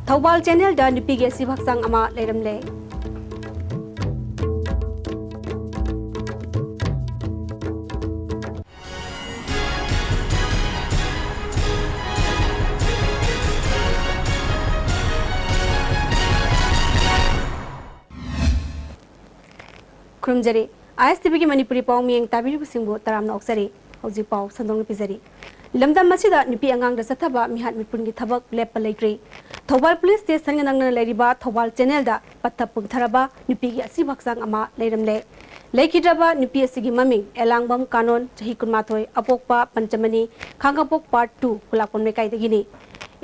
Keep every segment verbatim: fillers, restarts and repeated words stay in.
ꯊꯧꯕꯥꯜ ꯆꯦꯅꯦꯜꯗ ꯅꯨꯄꯤꯒꯤ ꯑꯁꯤꯕ ꯍꯛꯆꯥꯡ ꯑꯃ ꯂꯩꯔꯝꯂꯦ꯫ ꯈꯨꯔꯨꯝꯖꯔꯤ꯫ ꯑꯥꯏ ꯑꯦꯁ ꯇꯤ ꯚꯤꯒꯤ ꯃꯅꯤꯄꯨꯔꯤ ꯄꯥꯎ ꯃꯤꯌꯦꯡ ꯇꯥꯕꯤꯔꯤꯕꯁꯤꯡꯕꯨ ꯇꯔꯥꯝꯅ ꯑꯣꯛꯆꯔꯤ꯫ ꯍꯧꯖꯤꯛ ꯄꯥꯎ ꯁꯟꯗꯣꯛꯅ ꯄꯤꯖꯔꯤ꯫ ꯂꯝꯗꯝ ꯑꯁꯤꯗ ꯅꯨꯄꯤ ꯑꯉꯥꯡꯗ ꯆꯠꯊꯕ ꯃꯤꯍꯥꯠ ꯃꯤꯄꯨꯟꯒꯤ ꯊꯕꯛ ꯂꯦꯞꯄ ꯂꯩꯇ꯭ꯔꯤ꯫ ꯊꯧꯕꯥꯜ ꯄꯨꯂꯤꯁ ꯁ꯭ꯇꯦꯁꯟꯒ ꯅꯛꯅꯅ ꯂꯩꯔꯤꯕ ꯊꯧꯕꯥꯜ ꯆꯦꯅꯦꯜꯗ ꯄꯠꯊ ꯄꯨꯝꯊꯔꯕ ꯅꯨꯄꯤꯒꯤ ꯑꯁꯤꯕ ꯍꯛꯆꯥꯡ ꯑꯃ ꯂꯩꯔꯝꯂꯦ꯫ ꯂꯩꯈꯤꯗ꯭ꯔꯕ ꯅꯨꯄꯤ ꯑꯁꯤꯒꯤ ꯃꯃꯤꯡ ꯑꯦꯂꯥꯡꯕꯝ ꯀꯥꯅꯣꯟ, ꯆꯍꯤ ꯀꯨꯟꯃꯥꯊꯣꯏ, ꯑꯄꯣꯛꯄ ꯄꯟꯆꯃꯅꯤ, ꯈꯥꯡꯉꯕꯣꯛ ꯄꯥꯔꯠ ꯇꯨ, ꯈꯨꯂꯥꯛꯄꯝ ꯂꯩꯀꯥꯏꯗꯒꯤꯅꯤ꯫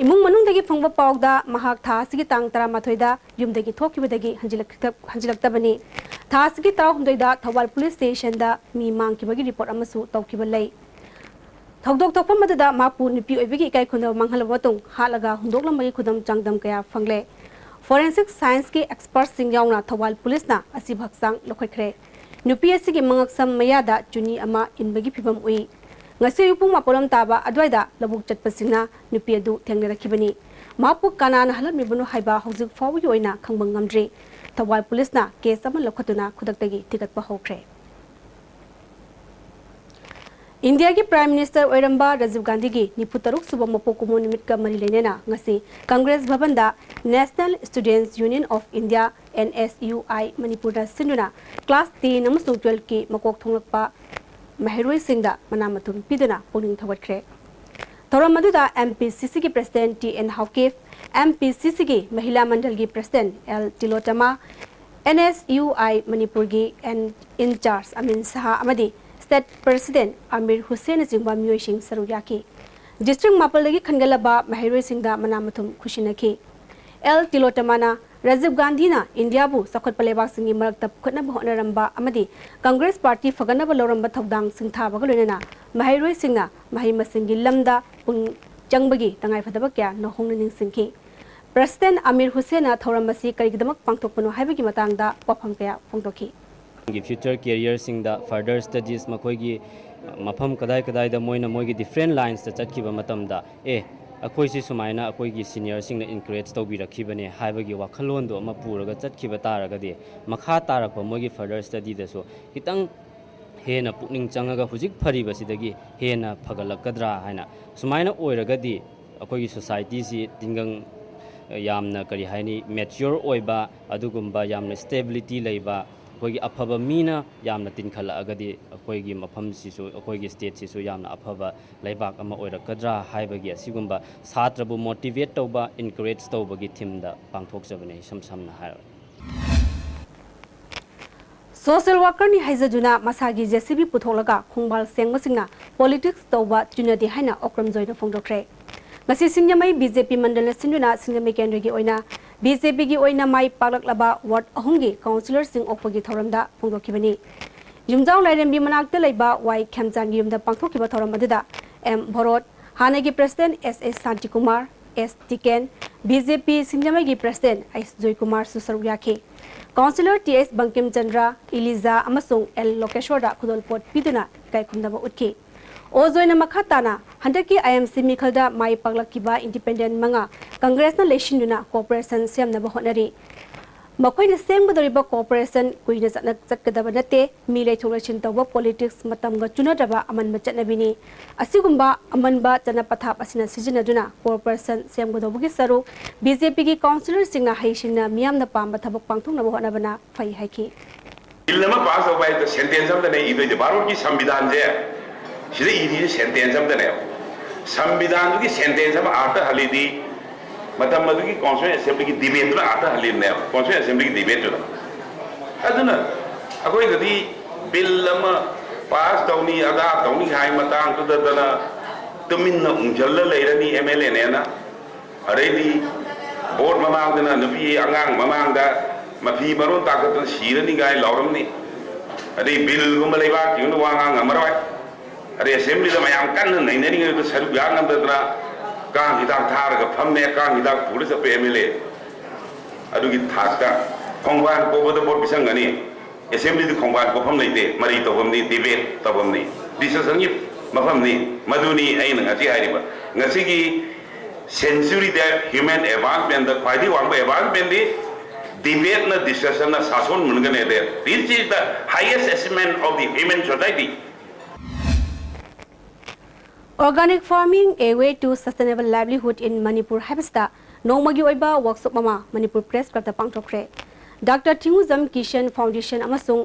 ꯏꯃꯨꯡ ꯃꯅꯨꯡꯗꯒꯤ ꯐꯪꯕ ꯄꯥꯎꯗ ꯃꯍꯥꯛ ꯊꯥ ꯑꯁꯤꯒꯤ ꯇꯥꯡ ꯇꯔꯥꯃꯥꯊꯣꯏꯗ ꯌꯨꯝꯗꯒꯤ ꯊꯣꯛꯈꯤꯕꯗꯒꯤ ꯍꯟꯖꯤꯜꯂꯛꯇ-, ꯍꯟꯖꯤꯜꯂꯛꯇꯕꯅꯤ꯫ ꯊꯥ ꯑꯁꯤꯒꯤ ꯇꯔꯥꯍꯨꯝꯗꯣꯏꯗ ꯊꯧꯕꯥꯜ ꯄꯨꯂꯤꯁ ꯁ꯭ꯇꯦꯁꯟꯗ ꯃꯤ ꯃꯥꯡꯈꯤꯕꯒꯤ ꯔꯤꯄꯣꯔꯠ ꯑꯃꯁꯨ ꯇꯧꯈꯤꯕ ꯂꯩ꯫ ꯊꯧꯗꯣꯛ ꯊꯣꯛꯐꯝ ꯑꯗꯨꯗ ꯃꯍꯥꯛꯄꯨ ꯅꯨꯄꯤ ꯑꯣꯏꯕꯒꯤ ꯏꯀꯥꯏ ꯈꯨꯝꯅꯕ ꯃꯥꯡꯍꯜꯂꯕ ꯃꯇꯨꯡ ꯍꯥꯠꯂꯒ ꯍꯨꯟꯗꯣꯛꯂꯝꯕꯒꯤ ꯈꯨꯗꯝ ꯆꯥꯡꯗꯝ ꯀꯌꯥ ꯐꯪꯂꯦ꯫ ꯐꯣꯔꯦꯟꯁꯤꯛ ꯁꯥꯏꯟꯁꯀꯤ ꯑꯦꯛꯁꯄꯔꯠꯁꯤꯡ ꯌꯥꯎꯅ ꯊꯧꯕꯥꯜ ꯄꯨꯂꯤꯁꯅ ꯑꯁꯤꯕ ꯍꯛꯆꯥꯡ ꯂꯧꯈꯠꯈ꯭ꯔꯦ꯫ ꯅꯨꯄꯤ ꯑꯁꯤꯒꯤ ꯃꯉꯛꯁꯝ ꯃꯌꯥꯗ ꯆꯨꯅꯤ ꯑꯃ ꯏꯟꯕꯒꯤ ꯐꯤꯚꯝ ꯎꯏ꯫ ꯉꯁꯤ ꯑꯌꯨꯛ ꯄꯨꯡ ꯃꯥꯄꯜ ꯔꯣꯝ ꯇꯥꯕ ꯑꯗꯨꯋꯥꯏꯗ ꯂꯧꯕꯨꯛ ꯆꯠꯄꯁꯤꯡꯅ ꯅꯨꯄꯤ ꯑꯗꯨ ꯊꯦꯡꯅꯔꯛꯈꯤꯕꯅꯤ꯫ ꯃꯍꯥꯛꯄꯨ ꯀꯅꯥꯅ ꯍꯜꯂꯝꯂꯤꯕꯅꯣ ꯍꯥꯏꯕ ꯍꯧꯖꯤꯛ ꯐꯥꯎꯕꯒꯤ ꯑꯣꯏꯅ ꯈꯪꯕ ꯉꯝꯗ꯭ꯔꯤ꯫ ꯊꯧꯕꯥꯜ ꯄꯨꯂꯤꯁꯅ ꯀꯦꯁ ꯑꯃ ꯂꯧꯈꯠꯇꯨꯅ ꯈꯨꯗꯛꯇꯒꯤ ꯊꯤꯒꯠꯄ ꯍꯧꯈ꯭ꯔꯦ꯫ ꯏꯟꯗꯤꯌꯥꯒꯤ ꯄ꯭ꯔꯥꯏꯝ ꯃꯤꯅꯤꯁꯇꯔ ꯑꯣꯏꯔꯝꯕ ꯔꯥꯖꯤꯕ ꯒꯥꯟꯙꯤꯒꯤ ꯅꯤꯐꯨ ꯇꯔꯨꯛ ꯁꯨꯕ ꯃꯄꯣꯛ ꯀꯨꯝꯑꯣꯟ ꯅꯨꯃꯤꯠꯀ ꯃꯔꯤ ꯂꯩꯅꯅ ꯉꯁꯤ Congress ꯚꯕꯟꯗ National Students Union of India, N S U I, ꯃꯅꯤꯄꯨꯔꯗ ꯁꯤꯟꯗꯨꯅ ꯀ꯭ꯂꯥꯁ ꯇꯦꯟ ꯑꯃꯁꯨꯡ ꯇꯨꯋꯦꯜꯐꯀꯤ ꯃꯀꯣꯛ ꯊꯣꯡꯂꯛꯄ ꯃꯍꯩꯔꯣꯏꯁꯤꯡꯗ ꯃꯅꯥ ꯃꯊꯨꯝ ꯄꯤꯗꯨꯅ ꯄꯨꯛꯅꯤꯡ ꯊꯧꯒꯠꯈ꯭ꯔꯦ꯫ ꯊꯧꯔꯝ ꯑꯗꯨꯗ M P C Cꯒꯤ president T N Haokip, M P C Cꯒꯤ ꯃꯍꯤꯂꯥ ꯃꯟꯗꯜꯒꯤ president L Tilotama, N S U I ꯃꯅꯤꯄꯨꯔꯒꯤ ꯑꯦꯟ-, ꯏꯟꯆꯥꯔꯖ ꯑꯃꯤꯟ ꯁꯍꯥ ꯑꯃꯗꯤ ꯁ꯭ꯇꯦꯠ ꯄ꯭ꯔꯁꯤꯗꯦꯟꯠ ꯑꯃꯤꯔ ꯍꯨꯁꯦꯟꯅꯆꯤꯡꯕ ꯃꯤꯑꯣꯏꯁꯤꯡ ꯁꯔꯨꯛ ꯌꯥꯈꯤ꯫ ꯗꯤꯁꯇ꯭ꯔꯤꯛ ꯃꯥꯄꯜꯗꯒꯤ ꯈꯟꯒꯠꯂꯕ ꯃꯍꯩꯔꯣꯏꯁꯤꯡꯗ ꯃꯅꯥ ꯃꯊꯨꯝ ꯈꯨꯠꯁꯤꯟꯅꯈꯤ꯫ ꯑꯦꯜ ꯇꯤꯂꯣꯇꯃꯥꯅ ꯔꯥꯖꯤꯕ ꯒꯥꯟꯙꯤꯅ ꯏꯟꯗꯤꯌꯥꯕꯨ ꯆꯥꯎꯈꯠꯄ ꯂꯩꯕꯥꯛꯁꯤꯡꯒꯤ ꯃꯔꯛꯇ ꯄꯨꯈꯠꯅꯕ ꯍꯣꯠꯅꯔꯝꯕ ꯑꯃꯗꯤ ꯀꯪꯒ꯭ꯔꯦꯁ ꯄꯥꯔꯇꯤ ꯐꯒꯠꯅꯕ ꯂꯧꯔꯝꯕ ꯊꯧꯗꯥꯡ ꯁꯤꯡꯊꯥꯕꯒ ꯂꯣꯏꯅꯅ ꯃꯍꯩꯔꯣꯏꯁꯤꯡꯅ ꯃꯍꯩ ꯃꯁꯤꯡꯒꯤ ꯂꯝꯗ ꯄꯨꯛꯅꯤꯡ ꯆꯪꯕꯒꯤ ꯇꯉꯥꯏꯐꯗꯕ ꯀꯌꯥ ꯅꯧꯍꯧꯅ ꯅꯤꯡꯁꯤꯡꯈꯤ꯫ ꯄ꯭ꯔꯁꯤꯗꯦꯟꯠ ꯑꯃꯤꯔ ꯍꯨꯁꯦꯟꯅ ꯊꯧꯔꯝ ꯑꯁꯤ ꯀꯔꯤꯒꯤꯗꯃꯛ ꯄꯥꯡꯊꯣꯛꯄꯅꯣ ꯍꯥꯏꯕꯒꯤ ꯃꯇꯥꯡꯗ ꯋꯥꯐꯝ ꯀꯌꯥ ꯐꯣꯡꯗꯣꯛꯈꯤ꯫ ꯒꯤ ꯐ꯭ꯌꯨꯆꯔ ꯀꯦꯔꯤꯌꯔꯁꯤꯡꯗ, ꯐꯔꯗꯔ ꯁ꯭ꯇꯗꯤꯁ, ꯃꯈꯣꯏꯒꯤ ꯃꯐꯝ ꯀꯗꯥꯏ ꯀꯗꯥꯏꯗ ꯃꯣꯏꯅ ꯃꯣꯏꯒꯤ ꯗꯤꯐ꯭ꯔꯦꯟ ꯂꯥꯏꯟꯁꯇ ꯆꯠꯈꯤꯕ ꯃꯇꯝꯗ, ꯑꯦ, ꯑꯩꯈꯣꯏꯁꯤ ꯁꯨꯃꯥꯏꯅ ꯑꯩꯈꯣꯏꯒꯤ ꯁꯤꯅꯤꯌꯔꯁꯤꯡꯅ ꯏꯟꯀꯔꯦꯖ ꯇꯧꯕꯤꯔꯛꯈꯤꯕꯅꯦ ꯍꯥꯏꯕꯒꯤ ꯋꯥꯈꯜꯂꯣꯟꯗꯣ ꯑꯃ ꯄꯨꯔꯒ ꯆꯠꯈꯤꯕ ꯇꯥꯔꯒꯗꯤ, ꯃꯈꯥ ꯇꯥꯔꯛꯄ ꯃꯣꯏꯒꯤ ꯐꯔꯗꯔ ꯁ꯭ꯇꯗꯤꯗꯁꯨ ꯈꯤꯇꯪ ꯍꯦꯟꯅ ꯄꯨꯛꯅꯤꯡ ꯆꯪꯉꯒ ꯍꯧꯖꯤꯛ ꯐꯔꯤꯕꯁꯤꯗꯒꯤ ꯍꯦꯟꯅ ꯐꯒꯠꯂꯛꯀꯗ꯭ꯔꯥ ꯍꯥꯏꯅ꯫ ꯁꯨꯃꯥꯏꯅ ꯑꯣꯏꯔꯒꯗꯤ ꯑꯩꯈꯣꯏꯒꯤ ꯁꯣꯁꯥꯏꯇꯤꯁꯤ ꯇꯤꯡꯒꯪ, ꯌꯥꯝꯅ, ꯀꯔꯤ ꯍꯥꯏꯅꯤ, ꯃꯦꯆ꯭ꯌꯣꯔ ꯑꯣꯏꯕ, ꯑꯗꯨꯒꯨꯝꯕ ꯌꯥꯝꯅ ꯁ꯭ꯇꯦꯕꯤꯂꯤꯇꯤ ꯂꯩꯕ, ꯑꯩꯈꯣꯏꯒꯤ ꯑꯐꯕ ꯃꯤꯅ ꯌꯥꯝꯅ ꯇꯤꯟꯈꯠꯂꯛꯑꯒꯗꯤ ꯑꯩꯈꯣꯏꯒꯤ ꯃꯐꯝꯁꯤꯁꯨ, ꯑꯩꯈꯣꯏꯒꯤ ꯁ꯭ꯇꯦꯠꯁꯤꯁꯨ ꯌꯥꯝꯅ ꯑꯐꯕ ꯂꯩꯕꯥꯛ ꯑꯃ ꯑꯣꯏꯔꯛꯀꯗ꯭ꯔꯥ ꯍꯥꯏꯕꯒꯤ ꯑꯁꯤꯒꯨꯝꯕ ꯁꯥꯇ꯭ꯔꯕꯨ ꯃꯣꯇꯤꯚꯦꯠ ꯇꯧꯕ, ꯏꯟꯀꯔꯦꯖ ꯇꯧꯕꯒꯤ ꯊꯤꯝꯗ ꯄꯥꯡꯊꯣꯛꯆꯕꯅꯤ, ꯏꯁꯝ ꯁꯝꯅ ꯍꯥꯏꯔꯕꯗ꯫ ꯁꯣꯁꯤꯌꯦꯜ ꯋꯥꯔꯀꯔꯅꯤ ꯍꯥꯏꯖꯗꯨꯅ ꯃꯁꯥꯒꯤ ꯖꯦꯁꯤꯕꯤ ꯄꯨꯊꯣꯛꯂꯒ ꯈꯣꯡꯕꯥꯜ ꯁꯦꯡꯕꯁꯤꯡꯅ ꯄꯣꯂꯤꯇꯤꯛꯁ ꯇꯧꯕ ꯆꯨꯅꯗꯦ ꯍꯥꯏꯅ ꯑꯣꯀ꯭ꯔꯝ ꯖꯣꯏꯅ ꯐꯣꯡꯗꯣꯛꯈ꯭ꯔꯦ꯫ ꯉꯁꯤ ꯁꯤꯡꯖꯃꯩ ꯕꯤ ꯖꯦ ꯄꯤ ꯃꯟꯗꯂ ꯁꯤꯟꯗꯨꯅ ꯁꯤꯡꯖꯃꯩ ꯀꯦꯟꯗ꯭ꯔꯒꯤ ꯑꯣꯏꯅ ꯕꯤ ꯖꯦ ꯄꯤꯒꯤ ꯑꯣꯏꯅ ꯃꯥꯏ ꯄꯥꯛꯂꯛꯂꯕ ꯋꯥꯔꯗ ꯑꯍꯨꯝꯒꯤ ꯀꯥꯎꯟꯁꯤꯂꯔꯁꯤꯡ ꯑꯣꯛꯄꯒꯤ ꯊꯧꯔꯝꯗ ꯐꯣꯡꯗꯣꯛꯈꯤꯕꯅꯤ꯫ ꯌꯨꯝꯖꯥꯎ ꯂꯥꯏꯔꯦꯝꯕꯤ ꯃꯅꯥꯛꯇ ꯂꯩꯕ ꯋꯥꯏ ꯈꯦꯝꯆꯥꯟꯒꯤ ꯌꯨꯝꯗ ꯄꯥꯡꯊꯣꯛꯈꯤꯕ ꯊꯧꯔꯝ ꯑꯗꯨꯗ ꯑꯦꯝ ꯚꯣꯔꯣꯠ, ꯍꯥꯟꯅꯒꯤ ꯄ꯭ꯔꯦꯁꯤꯗꯦꯟꯠ ꯑꯦꯁ ꯑꯦꯁ ꯁꯥꯟꯇꯤꯀꯨꯃꯥꯔ, ꯑꯦꯁ ꯇꯤꯀꯦꯟ, ꯕꯤ ꯖꯦ ꯄꯤ ꯁꯤꯡꯖꯃꯩꯒꯤ ꯄ꯭ꯔꯦꯁꯤꯗꯦꯟꯠ ꯑꯩꯆ ꯖꯣꯏꯀꯨꯃꯥꯔꯁꯨ ꯁꯔꯨꯛ ꯌꯥꯈꯤ꯫ Counsellor T H Bangkim Chandra, ꯏꯂꯤꯖꯥ ꯑꯃꯁꯨꯡ ꯑꯦꯜ ꯂꯣꯀꯦꯁꯣꯔꯗ ꯈꯨꯗꯣꯜ ꯄꯣꯠ ꯄꯤꯗꯨꯅ ꯏꯀꯥꯏ ꯈꯨꯝꯅꯕ ꯎꯠꯈꯤ꯫ ꯑꯣ ꯖꯣꯏꯅ ꯃꯈꯥ ꯇꯥꯅ ꯍꯟꯗꯛꯀꯤ ꯑꯥꯏ ꯑꯦꯝ ꯁꯤ ꯃꯤꯈꯜꯗ ꯃꯥꯏ ꯄꯥꯛꯂꯛꯈꯤꯕ ꯏꯟꯗꯤꯄꯦꯟꯗꯦꯟꯠ ꯃꯉꯥ ꯀꯪꯒ꯭ꯔꯦꯁꯅ ꯂꯩꯁꯤꯟꯗꯨꯅ ꯀꯣꯔꯄꯣꯔꯦꯁꯟ ꯁꯦꯝꯅꯕ ꯍꯣꯠꯅꯔꯤ꯫ ꯃꯈꯣꯏꯅ ꯁꯦꯝꯒꯗꯧꯔꯤꯕ ꯀꯣꯔꯄꯣꯔꯦꯁꯟ ꯀꯨꯏꯅ ꯆꯠꯅ-, ꯆꯠꯀꯗꯕ ꯅꯠꯇꯦ꯫ ꯃꯤ ꯂꯩꯊꯣꯛ ꯂꯩꯁꯤꯟ ꯇꯧꯕ ꯄꯣꯂꯤꯇꯤꯛꯁ ꯃꯇꯝꯒ ꯆꯨꯅꯗ꯭ꯔꯕ ꯑꯃꯟꯕ ꯆꯠꯅꯕꯤꯅꯤ꯫ ꯑꯁꯤꯒꯨꯝꯕ ꯑꯃꯟꯕ ꯆꯠꯅ ꯄꯊꯥꯞ ꯑꯁꯤꯅ ꯁꯤꯖꯤꯟꯅꯗꯨꯅ ꯀꯣꯔꯄꯣꯔꯦꯁꯟ ꯁꯦꯝꯒꯗꯧꯕꯒꯤ ꯁꯔꯨꯛ ꯕꯤ ꯖꯦ ꯄꯤꯒꯤ ꯀꯥꯎꯟꯁꯤꯂꯔꯁꯤꯡꯅ ꯍꯩꯁꯤꯡꯅ ꯃꯤꯌꯥꯝꯅ ꯄꯥꯝꯕ ꯊꯕꯛ ꯄꯥꯡꯊꯣꯛꯅꯕ ꯍꯣꯠꯅꯕꯅ ꯐꯩ ꯍꯥꯏꯈꯤ꯫ ꯕꯤꯜ ꯑꯃ ꯄꯥꯁ ꯇꯧꯕ ꯍꯥꯏꯗ ꯁꯦꯟꯇꯦꯟꯁ ꯑꯃꯗꯅꯦ ꯏꯗꯣꯏꯁꯦ꯫ ꯚꯥꯔꯠꯀꯤ ꯁꯪꯕꯤꯙꯥꯟꯁꯦ ꯁꯤꯗ ꯏꯔꯤꯁꯦ ꯁꯦꯟꯇꯦꯟꯁ ꯑꯃꯗꯅꯦꯕ꯫ ꯁꯪꯕꯤꯙꯥꯟꯗꯨꯒꯤ ꯁꯦꯟꯇꯦꯟꯁ ꯑꯃ ꯑꯥꯔꯊ ꯍꯜꯂꯤꯗꯤ ꯃꯇꯝ ꯑꯗꯨꯒꯤ ꯀꯣꯟꯁꯇꯤꯇ꯭ꯌꯨꯁꯟ ꯑꯦꯁꯦꯝꯕ꯭ꯂꯤꯒꯤ ꯗꯤꯕꯦꯠꯇꯨꯅ ꯑꯥꯔꯊ ꯍꯜꯂꯤꯕꯅꯦꯕ, ꯀꯣꯟꯁꯇꯤꯇ꯭ꯌꯨꯁꯟ ꯑꯦꯁꯦꯝꯕ꯭ꯂꯤꯒꯤ ꯗꯤꯕꯦꯠꯇꯨꯅ꯫ ꯑꯗꯨꯅ ꯑꯩꯈꯣꯏꯗꯗꯤ ꯕꯤꯜ ꯑꯃ ꯄꯥꯁ ꯇꯧꯅꯤ, ꯑꯗꯥ ꯇꯧꯅꯤ ꯍꯥꯏ ꯃꯇꯥꯡꯗꯨꯗꯗꯅ ꯇꯨꯃꯤꯟꯅ ꯎꯪꯁꯤꯜꯂ ꯂꯩꯔꯅꯤ ꯑꯦꯝ ꯑꯦꯜ ꯑꯦꯅꯦꯅ꯫ ꯑꯗꯩꯗꯤ ꯚꯣꯠ ꯃꯃꯥꯡꯗꯅ ꯅꯨꯄꯤ ꯑꯉꯥꯡ ꯃꯃꯥꯡꯗ ꯃꯐꯤ ꯃꯔꯣꯟ ꯇꯥꯈꯠꯇꯅ ꯁꯤꯔꯅꯤ ꯀꯥꯏ ꯂꯥꯎꯔꯝꯅꯤ꯫ ꯑꯗꯩ ꯕꯤꯜꯒꯨꯝꯕ ꯂꯩꯕꯥꯛꯀꯤ ꯑꯣꯏꯅ ꯋꯥ ꯉꯥꯡ ꯉꯝꯃꯔꯣꯏ꯫ ꯑꯗꯩ ꯑꯦꯁꯦꯝꯕ꯭ꯂꯤꯗ ꯃꯌꯥꯝ ꯀꯟꯅ ꯅꯩꯅꯔꯤꯉꯩꯗ ꯁꯔꯨꯛ ꯌꯥ ꯉꯝꯗꯗꯅ ꯀꯥꯡ ꯍꯤꯗꯥꯛ ꯊꯥꯔꯒ ꯐꯝꯃꯦ, ꯀꯥꯡ ꯍꯤꯗꯥꯛ ꯄꯨꯔ ꯆꯠꯄ ꯑꯦꯝ ꯑꯦꯜ ꯑꯦ꯫ ꯑꯗꯨꯒꯤ ꯊꯥꯛꯇ ꯈꯣꯡꯕꯥꯟ ꯀꯣꯞꯄꯗ ꯚꯣꯠ ꯄꯤꯁꯪꯒꯅꯤ꯫ ꯑꯦꯁꯦꯝꯕ꯭ꯂꯤꯗꯤ ꯈꯣꯡꯕꯥꯟ ꯀꯣꯞꯐꯝ ꯂꯩꯇꯦ, ꯃꯔꯩ ꯇꯧꯐꯝꯅꯤ, ꯗꯤꯕꯦꯠ ꯇꯧꯐꯝꯅꯤ, ꯗꯤꯁꯀꯁꯟꯒꯤ ꯃꯐꯝꯅꯤ꯫ ꯃꯗꯨꯅꯤ ꯑꯩꯅ ꯉꯁꯤ ꯍꯥꯏꯔꯤꯕ꯫ ꯉꯁꯤꯒꯤ Century ꯗ human advancement ꯗ ꯈ꯭ꯋꯥꯏꯗꯒꯤ ꯋꯥꯡꯕ advancement ꯗꯤ debate ꯅ, discussion ꯅ ꯁꯥꯁꯣꯟ ꯃꯨꯟꯒꯅꯤ꯫ This is the highest achievement of the human society. Organic Farming, A Way to Sustainable Livelihood in Manipur ꯍꯥꯏꯕꯁꯤꯗ ꯅꯣꯡꯃꯒꯤ ꯑꯣꯏꯕ ꯋꯥꯛꯁꯣꯞ ꯑꯃ ꯃꯅꯤꯄꯨꯔ ꯄ꯭ꯔꯦꯁ ꯀ꯭ꯂꯕꯇ ꯄꯥꯡꯊꯣꯛꯈ꯭ꯔꯦ꯫ ꯗꯥꯛꯇꯔ ꯊꯤꯡꯉꯨꯖꯝ ꯀꯤꯁꯟ ꯐꯥꯎꯟꯗꯦꯁꯟ ꯑꯃꯁꯨꯡ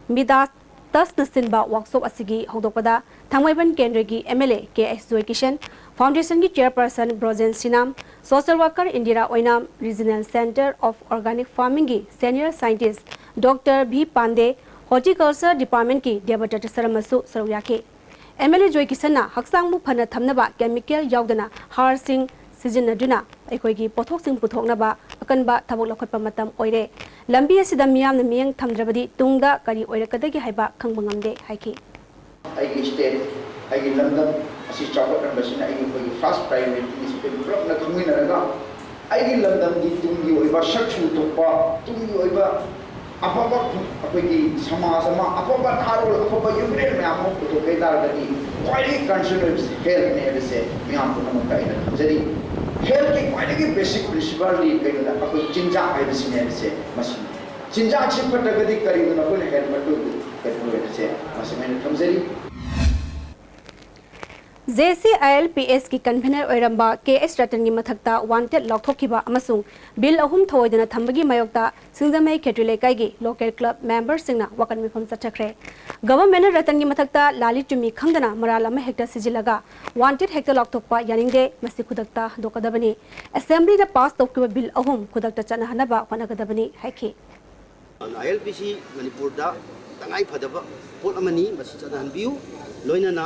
ꯃꯤꯗꯥꯁ ꯇꯁꯅ ꯁꯤꯟꯕ ꯋꯥꯛꯁꯣꯞ ꯑꯁꯤꯒꯤ ꯍꯧꯗꯣꯛꯄꯗ ꯊꯥꯡꯃꯩꯕꯟ ꯀꯦꯟꯗ꯭ꯔꯒꯤ M L A K S Joykishan, ꯐꯥꯎꯟꯗꯦꯁꯟꯒꯤ chairperson Brojen Sinam, social worker Indira Oinam, regional centre of organic ꯐꯥꯔꯃꯤꯡꯒꯤ senior scientist doctor V Pande, horticulture ꯗꯤꯄꯥꯔꯠꯃꯦꯟꯠꯀꯤ ꯗꯦꯕꯗꯠꯇ ꯁꯔꯃꯁꯨ ꯁꯔꯨꯛ ꯌꯥꯈꯤ꯫ ꯑꯦꯝ ꯑꯦꯜ ꯑꯦ ꯖꯣꯏ ꯀꯤꯁꯟꯅ ꯍꯛꯆꯥꯡꯕꯨ ꯐꯅ ꯊꯝꯅꯕ ꯀꯦꯃꯤꯀꯦꯜ ꯌꯥꯎꯗꯅ ꯍꯥꯔꯁꯤꯡ ꯁꯤꯖꯤꯟꯅꯗꯨꯅ ꯑꯩꯈꯣꯏꯒꯤ ꯄꯣꯠꯊꯣꯛꯁꯤꯡ ꯄꯨꯊꯣꯛꯅꯕ ꯑꯀꯟꯕ ꯊꯕꯛ ꯂꯧꯈꯠꯄ ꯃꯇꯝ ꯑꯣꯏꯔꯦ꯫ ꯂꯝꯕꯤ ꯑꯁꯤꯗ ꯃꯤꯌꯥꯝꯅ ꯃꯤꯠꯌꯦꯡ ꯊꯝꯗ꯭ꯔꯕꯗꯤ ꯇꯨꯡꯗ ꯀꯔꯤ ꯑꯣꯏꯔꯛꯀꯗꯒꯦ ꯍꯥꯏꯕ ꯈꯪꯕ ꯉꯝꯗꯦ ꯍꯥꯏꯈꯤ꯫ ꯑꯩꯒꯤ ꯁ꯭ꯇꯦꯠ, ꯑꯩꯒꯤ ꯂꯝꯗꯝ ꯑꯁꯤ ꯆꯥꯎꯈꯠꯍꯟꯕꯁꯤꯅ ꯑꯩꯒꯤ ꯑꯩꯈꯣꯏꯒꯤ ꯐꯥꯔꯁ ꯄ꯭ꯔꯥꯏꯌꯣꯔꯤꯇꯤꯅꯤ꯫ ꯁꯤ ꯑꯩꯈꯣꯏ ꯄꯨꯂꯞꯅ ꯈꯪꯃꯤꯟꯅꯔꯒ ꯑꯩꯒꯤ ꯂꯝꯗꯝꯒꯤ ꯇꯨꯡꯒꯤ ꯑꯣꯏꯕ ꯁꯛ ꯁꯨ ꯊꯣꯛꯄ, ꯇꯨꯡꯒꯤ ꯑꯣꯏꯕ ꯑꯐꯕ ꯑꯩꯈꯣꯏꯒꯤ ꯁꯃꯥꯖ ꯑꯃ, ꯑꯐꯕ ꯅꯍꯥꯔꯣꯜ, ꯑꯐꯕ ꯌꯨꯝ ꯀꯩꯔꯣꯜ ꯃꯌꯥꯝ ꯑꯃ ꯄꯨꯊꯣꯛꯀꯦ ꯍꯥꯏ ꯇꯥꯔꯒꯗꯤ ꯈ꯭ꯋꯥꯏꯗꯒꯤ ꯀꯟꯁꯔꯟ ꯑꯣꯏꯕꯁꯤ ꯍꯦꯜꯊꯅꯦ ꯍꯥꯏꯕꯁꯦ ꯃꯤꯌꯥꯝ ꯄꯨꯝꯅꯃꯛꯇ ꯑꯩꯅ ꯊꯝꯖꯔꯤ꯫ ꯍꯦꯜꯊꯀꯤ ꯈ꯭ꯋꯥꯏꯗꯒꯤ ꯕꯦꯁꯤꯛ ꯄ꯭ꯔꯤꯟꯁꯤꯄꯜꯗꯤ ꯀꯩꯅꯣꯗ ꯑꯩꯈꯣꯏ ꯆꯤꯟꯖꯥꯛ ꯍꯥꯏꯕꯁꯤꯅꯦ ꯍꯥꯏꯕꯁꯦ ꯃꯁꯤꯅꯤ꯫ ꯆꯤꯟꯖꯥꯛꯁꯤ ꯐꯠꯇ꯭ꯔꯒꯗꯤ ꯀꯔꯤꯒꯨꯝꯕ ꯑꯩꯈꯣꯏꯅ ꯍꯦꯜꯊ ꯐꯠꯇꯕꯗꯨ ꯀꯩꯗꯧꯔꯣꯏ ꯍꯥꯏꯕꯁꯦ ꯃꯁꯤꯃ ꯑꯩꯅ ꯊꯝꯖꯔꯤ꯫ J C I L P ꯑꯦꯁꯀꯤ convener ꯑꯣꯏꯔꯝꯕ ꯀꯦ ꯑꯦꯁ ꯔꯇꯟꯒꯤ ꯃꯊꯛꯇ ꯋꯥꯟꯇꯦꯗ ꯂꯥꯎꯊꯣꯛꯈꯤꯕ ꯑꯃꯁꯨꯡ ꯕꯤꯜ ꯑꯍꯨꯝ ꯊꯧꯑꯣꯏꯗꯅ ꯊꯝꯕꯒꯤ ꯃꯥꯌꯣꯛꯇ ꯁꯤꯡꯖꯃꯩ ꯈꯦꯇ꯭ꯔꯤ ꯂꯩꯀꯥꯏꯒꯤ ꯂꯣꯀꯦꯜ ꯀ꯭ꯂꯕ ꯃꯦꯝꯕꯔꯁꯤꯡꯅ ꯋꯥꯀꯠ ꯃꯤꯐꯝ ꯆꯠꯊꯈ꯭ꯔꯦ꯫ ꯒꯚꯔꯟꯃꯦꯟꯠꯅ ꯔꯇꯟꯒꯤ ꯃꯊꯛꯇ ꯂꯥꯜꯂꯤ ꯆꯨꯝꯃꯤ ꯈꯪꯗꯅ ꯃꯔꯥꯜ ꯑꯃ ꯍꯦꯛꯇ ꯁꯤꯖꯤꯜꯂꯒ ꯋꯥꯟꯇꯦꯗ ꯍꯦꯛꯇ ꯂꯥꯎꯊꯣꯛꯄ ꯌꯥꯅꯤꯡꯗꯦ, ꯃꯁꯤ ꯈꯨꯗꯛꯇ ꯍꯟꯗꯣꯛꯀꯗꯕꯅꯤ꯫ ꯑꯦꯁꯦꯝꯕ꯭ꯂꯤꯗ ꯄꯥꯁ ꯇꯧꯈꯤꯕ ꯕꯤꯜ ꯑꯍꯨꯝ ꯈꯨꯗꯛꯇ ꯆꯠꯅꯍꯟꯅꯕ ꯍꯣꯠꯅꯒꯗꯕꯅꯤ ꯍꯥꯏꯈꯤ꯫ ꯑꯥꯏ ꯑꯦꯜ ꯄꯤ ꯁꯤ ꯃꯅꯤꯄꯨꯔꯗ ꯇꯉꯥꯏ ꯐꯗꯕ ꯄꯣꯠ ꯑꯃꯅꯤ, ꯃꯁꯤ ꯆꯠꯅꯍꯟꯕꯤꯌꯨ꯫ ꯂꯣꯏꯅꯅ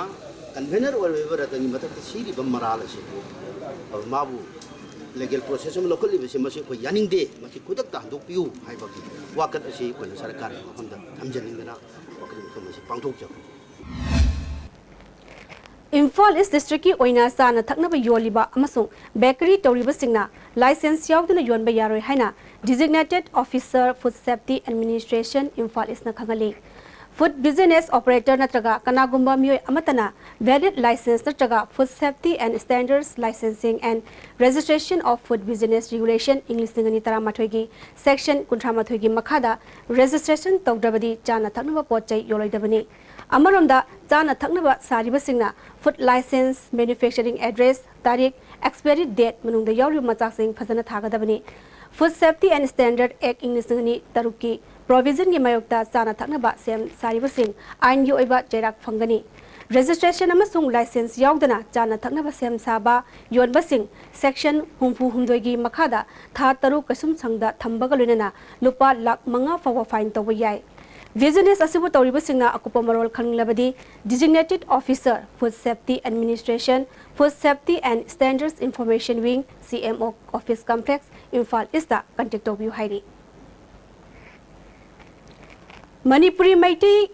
ꯀꯟꯚꯦꯅꯔ ꯑꯣꯏꯔꯤꯕ ꯔꯇꯟꯒꯤ ꯃꯊꯛꯇ ꯁꯤꯔꯤꯕ ꯃꯔꯥꯜ ꯑꯁꯤ ꯃꯥꯕꯨ ꯂꯤꯒꯦꯜ ꯄ꯭ꯔꯣꯁꯦꯁ ꯑꯃ ꯂꯧꯈꯠꯂꯤꯕꯁꯤ ꯃꯁꯤ ꯑꯩꯈꯣꯏ ꯌꯥꯅꯤꯡꯗꯦ, ꯃꯁꯤ ꯈꯨꯗꯛꯇ ꯍꯟꯗꯣꯛꯄꯤꯌꯨ ꯍꯥꯏꯕꯒꯤ ꯋꯥꯀꯠ ꯑꯁꯤ ꯑꯩꯈꯣꯏꯅ ꯁꯔꯀꯥꯔꯒꯤ ꯃꯐꯝꯗ ꯊꯝꯖꯅꯤꯡꯗꯅ ꯋꯥꯀꯠ ꯃꯤꯐꯝ ꯑꯁꯤ ꯄꯥꯡꯊꯣꯛꯆꯕꯅꯤ꯫ ꯏꯝꯐꯥꯜ ꯏꯁ ꯗꯤꯁꯇ꯭ꯔꯤꯛꯀꯤ ꯑꯣꯏꯅ ꯆꯥꯅ ꯊꯛꯅꯕ ꯌꯣꯜꯂꯤꯕ ꯑꯃꯁꯨꯡ ꯕꯦꯀꯔꯤ ꯇꯧꯔꯤꯕꯁꯤꯡꯅ ꯂꯥꯏꯁꯦꯟꯁ ꯌꯥꯎꯗꯅ ꯌꯣꯟꯕ ꯌꯥꯔꯣꯏ ꯍꯥꯏꯅ designated officer food safety administration Imphal ꯏꯁꯅ ꯈꯪꯍꯜꯂꯤ꯫ Food business operator ꯅꯠꯇ꯭ꯔꯒ ꯀꯅꯥꯒꯨꯝꯕ ꯃꯤꯑꯣꯏ ꯑꯃꯠꯇꯅ valid license ꯅꯠꯇ꯭ꯔꯒ Food Safety and Standards Licensing and Registration of Food Business Regulation ꯏꯪ ꯂꯤꯁꯤꯡ ꯑꯅꯤ ꯇꯔꯥꯃꯥꯊꯣꯏꯒꯤ section ꯀꯨꯟꯊ꯭ꯔꯥ ꯃꯥꯊꯣꯏꯒꯤ ꯃꯈꯥꯗ registration ꯇꯧꯗ꯭ꯔꯕꯗꯤ ꯆꯥꯅ ꯊꯛꯅꯕ ꯄꯣꯠ ꯆꯩ ꯌꯣꯜꯂꯣꯏꯗꯕꯅꯤ꯫ ꯑꯃꯔꯣꯝꯗ, ꯆꯥꯅ ꯊꯛꯅꯕ ꯁꯥꯔꯤꯕꯁꯤꯡꯅ food license, manufacturing address, ꯇꯥꯔꯤꯛ, expiry date ꯃꯅꯨꯡꯗ ꯌꯥꯎꯔꯤꯕ ꯃꯆꯥꯛꯁꯤꯡ ꯐꯖꯅ ꯊꯥꯒꯗꯕꯅꯤ꯫ Food Safety and Standard Act ꯏꯪ ꯂꯤꯁꯤꯡ ꯑꯅꯤ ꯇꯔꯨꯛꯀꯤ provision ꯒꯤ ꯃꯥꯌꯣꯛꯇ ꯆꯥꯅ ꯊꯛꯅꯕ ꯁꯦꯝ ꯁꯥꯔꯤꯕꯁꯤꯡ ꯑꯥꯏꯟꯒꯤ ꯑꯣꯏꯕ ꯆꯩꯔꯥꯛ ꯐꯪꯒꯅꯤ꯫ Registration ꯑꯃꯁꯨꯡ license ꯌꯥꯎꯗꯅ ꯆꯥꯅ ꯊꯛꯅꯕ ꯁꯦꯝ ꯁꯥꯕ, ꯌꯣꯟꯕꯁꯤꯡ section ꯍꯨꯝꯐꯨ ꯍꯨꯝꯗꯣꯏꯒꯤ ꯃꯈꯥꯗ ꯊꯥ ꯇꯔꯨꯛ ꯀꯩꯁꯨꯝꯁꯪꯗ ꯊꯝꯕꯒ ꯂꯣꯏꯅꯅ ꯂꯨꯄꯥ ꯂꯥꯈ ꯃꯉꯥ ꯐꯥꯎꯕ fine ꯇꯧꯕ ꯌꯥꯏ꯫ Business ꯑꯁꯤꯕꯨ ꯇꯧꯔꯤꯕꯁꯤꯡꯅ ꯑꯀꯨꯞꯄ ꯃꯔꯣꯜ ꯈꯪꯅꯤꯡꯂꯕꯗꯤ Designated Officer, Food Safety Administration, Food Safety and Standards Information Wing, C M O Office Complex, Imphal East ꯇ contact ꯇꯧꯕꯤꯌꯨ ꯍꯥꯏꯔꯤ꯫ ꯃꯅꯤꯄꯨꯔꯤ ꯃꯩꯇꯩ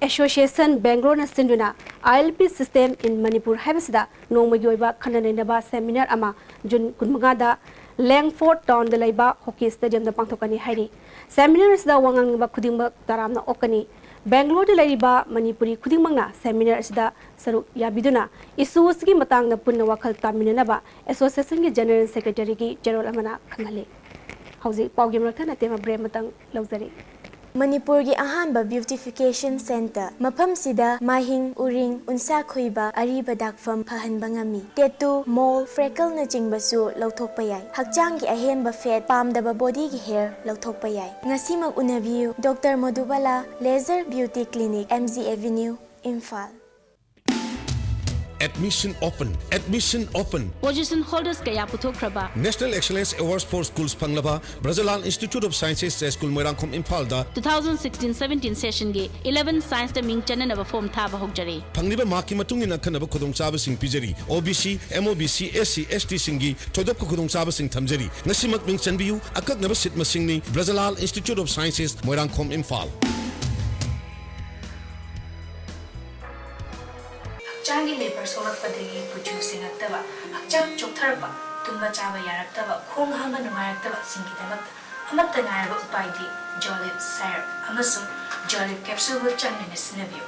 Association ꯕꯦꯡꯒ꯭ꯂꯣꯔꯅ ꯁꯤꯟꯗꯨꯅ I L P System in Manipur ꯍꯥꯏꯕꯁꯤꯗ ꯅꯣꯡꯃꯒꯤ ꯑꯣꯏꯕ ꯈꯟꯅ ꯅꯩꯅꯕ seminar ꯑꯃ ꯖꯨꯟ ꯀꯨꯟꯃꯉꯥꯗ ꯂꯦꯡꯐꯣꯔꯠ ꯇꯥꯎꯟꯗ ꯂꯩꯕ ꯍꯣꯀꯤ ꯁ꯭ꯇꯦꯗꯤꯌꯝꯗ ꯄꯥꯡꯊꯣꯛꯀꯅꯤ ꯍꯥꯏꯔꯤ꯫ Seminar ꯑꯁꯤꯗ ꯋꯥ ꯉꯥꯡꯅꯤꯡꯕ ꯈꯨꯗꯤꯡꯃꯛ ꯇꯔꯥꯝꯅ ꯑꯣꯛꯀꯅꯤ꯫ ꯕꯦꯡꯒ꯭ꯂꯣꯔꯗ ꯂꯩꯔꯤꯕ ꯃꯅꯤꯄꯨꯔꯤ ꯈꯨꯗꯤꯡꯃꯛꯅ seminar ꯑꯁꯤꯗ ꯁꯔꯨꯛ ꯌꯥꯕꯤꯗꯨꯅ issue ꯑꯁꯤꯒꯤ ꯃꯇꯥꯡꯗ ꯄꯨꯟꯅ ꯋꯥꯈꯜ ꯇꯥꯃꯤꯟꯅꯅꯕ association ꯒꯤ General Secretary ꯒꯤ ꯆꯦꯔꯣꯜ ꯑꯃꯅ ꯈꯪꯍꯜꯂꯤ꯫ ꯍꯧꯖꯤꯛ ꯄꯥꯎꯒꯤ ꯃꯔꯛꯇ ꯅꯇꯦꯝ ꯑꯕ꯭ꯔꯦ ꯑꯃꯇꯪ ꯂꯧꯖꯔꯤ꯫ ꯃꯅꯤꯄꯨꯔꯒꯤ ꯑꯍꯥꯟꯕ beautification centre꯫ ꯃꯐꯝꯁꯤꯗ ꯃꯥꯏꯍꯤꯡ, ꯎꯔꯤꯡ, ꯎꯟꯁꯥ ꯈꯨꯏꯕ, ꯑꯔꯤꯕ ꯗꯥꯛꯐꯝ ꯐꯍꯟꯕ ꯉꯝꯃꯤ꯫ Tattoo, mole, freckle ꯅꯆꯤꯡꯕꯁꯨ ꯂꯧꯊꯣꯛꯄ ꯌꯥꯏ꯫ ꯍꯛꯆꯥꯡꯒꯤ ꯑꯍꯦꯟꯕ fat, ꯄꯥꯝꯗꯕ body ꯒꯤ hair ꯂꯧꯊꯣꯛꯄ ꯌꯥꯏ꯫ ꯉꯁꯤꯃꯛ ꯎꯅꯕꯤꯌꯨ, Doctor ꯃꯣꯗꯨꯕꯥꯂꯥ Laser Beauty Clinic, M G Avenue, Imphal. Admission open, admission open꯫ Position holders ꯀꯌꯥ ꯄꯨꯊꯣꯛꯈ꯭ꯔꯕ National Excellence Awards for Schools ꯐꯪꯂꯕ ꯕ꯭ꯔꯖꯂꯥꯜ Institute of Sciences ꯖꯌꯁ꯭ꯀꯨꯜ ꯃꯣꯏꯔꯥꯡꯈꯣꯝ ꯏꯝꯐꯥꯜꯗ two thousand sixteen seventeen session ꯒꯤ eleven science ꯇ ꯃꯤꯡ ꯆꯟꯅꯅꯕ form ꯊꯥꯕ ꯍꯧꯖꯔꯦ꯫ ꯐꯪꯂꯤꯕ mark ꯀꯤ ꯃꯇꯨꯡ ꯏꯟꯅ ꯑꯈꯟꯅꯕ ꯈꯨꯗꯣꯡꯆꯥꯕꯁꯤꯡ ꯄꯤꯖꯔꯤ꯫ O B C, M O B C, S C, S T ꯁꯤꯡꯒꯤ ꯊꯣꯏꯗꯣꯛꯄ ꯈꯨꯗꯣꯡꯆꯥꯕꯁꯤꯡ ꯊꯝꯖꯔꯤ꯫ ꯉꯁꯤꯃꯛ ꯃꯤꯡ ꯆꯟꯕꯤꯌꯨ꯫ ꯑꯀꯛꯅꯕ seat ꯃꯁꯤꯡꯅꯤ꯫ ꯕ꯭ꯔꯖꯂꯥꯜ Institute of Sciences, Moirangkhom, Imphal. ꯍꯛꯆꯥꯡꯒꯤ ꯂꯦꯕꯔ ꯁꯣꯛꯂꯛꯄꯗꯒꯤ ꯀꯨꯆꯨ ꯁꯦꯡꯉꯛꯇꯕ, ꯍꯛꯆꯥꯡ ꯆꯣꯛꯊꯔꯛꯄ, ꯇꯨꯝꯕ ꯆꯥꯕ ꯌꯥꯔꯛꯇꯕ, ꯈꯣꯡ ꯍꯥꯝꯕ ꯅꯨꯡꯉꯥꯏꯔꯛꯇꯕꯁꯤꯡꯒꯤꯗꯃꯛꯇ ꯑꯃꯠꯇ ꯉꯥꯏꯔꯕ ꯎꯄꯥꯏꯗꯤ Jolib Syrup ꯑꯃꯁꯨꯡ Jolly capsule ꯕꯨ ꯆꯥꯡ ꯅꯥꯏꯅ ꯁꯤꯖꯤꯟꯅꯕꯤꯌꯨ꯫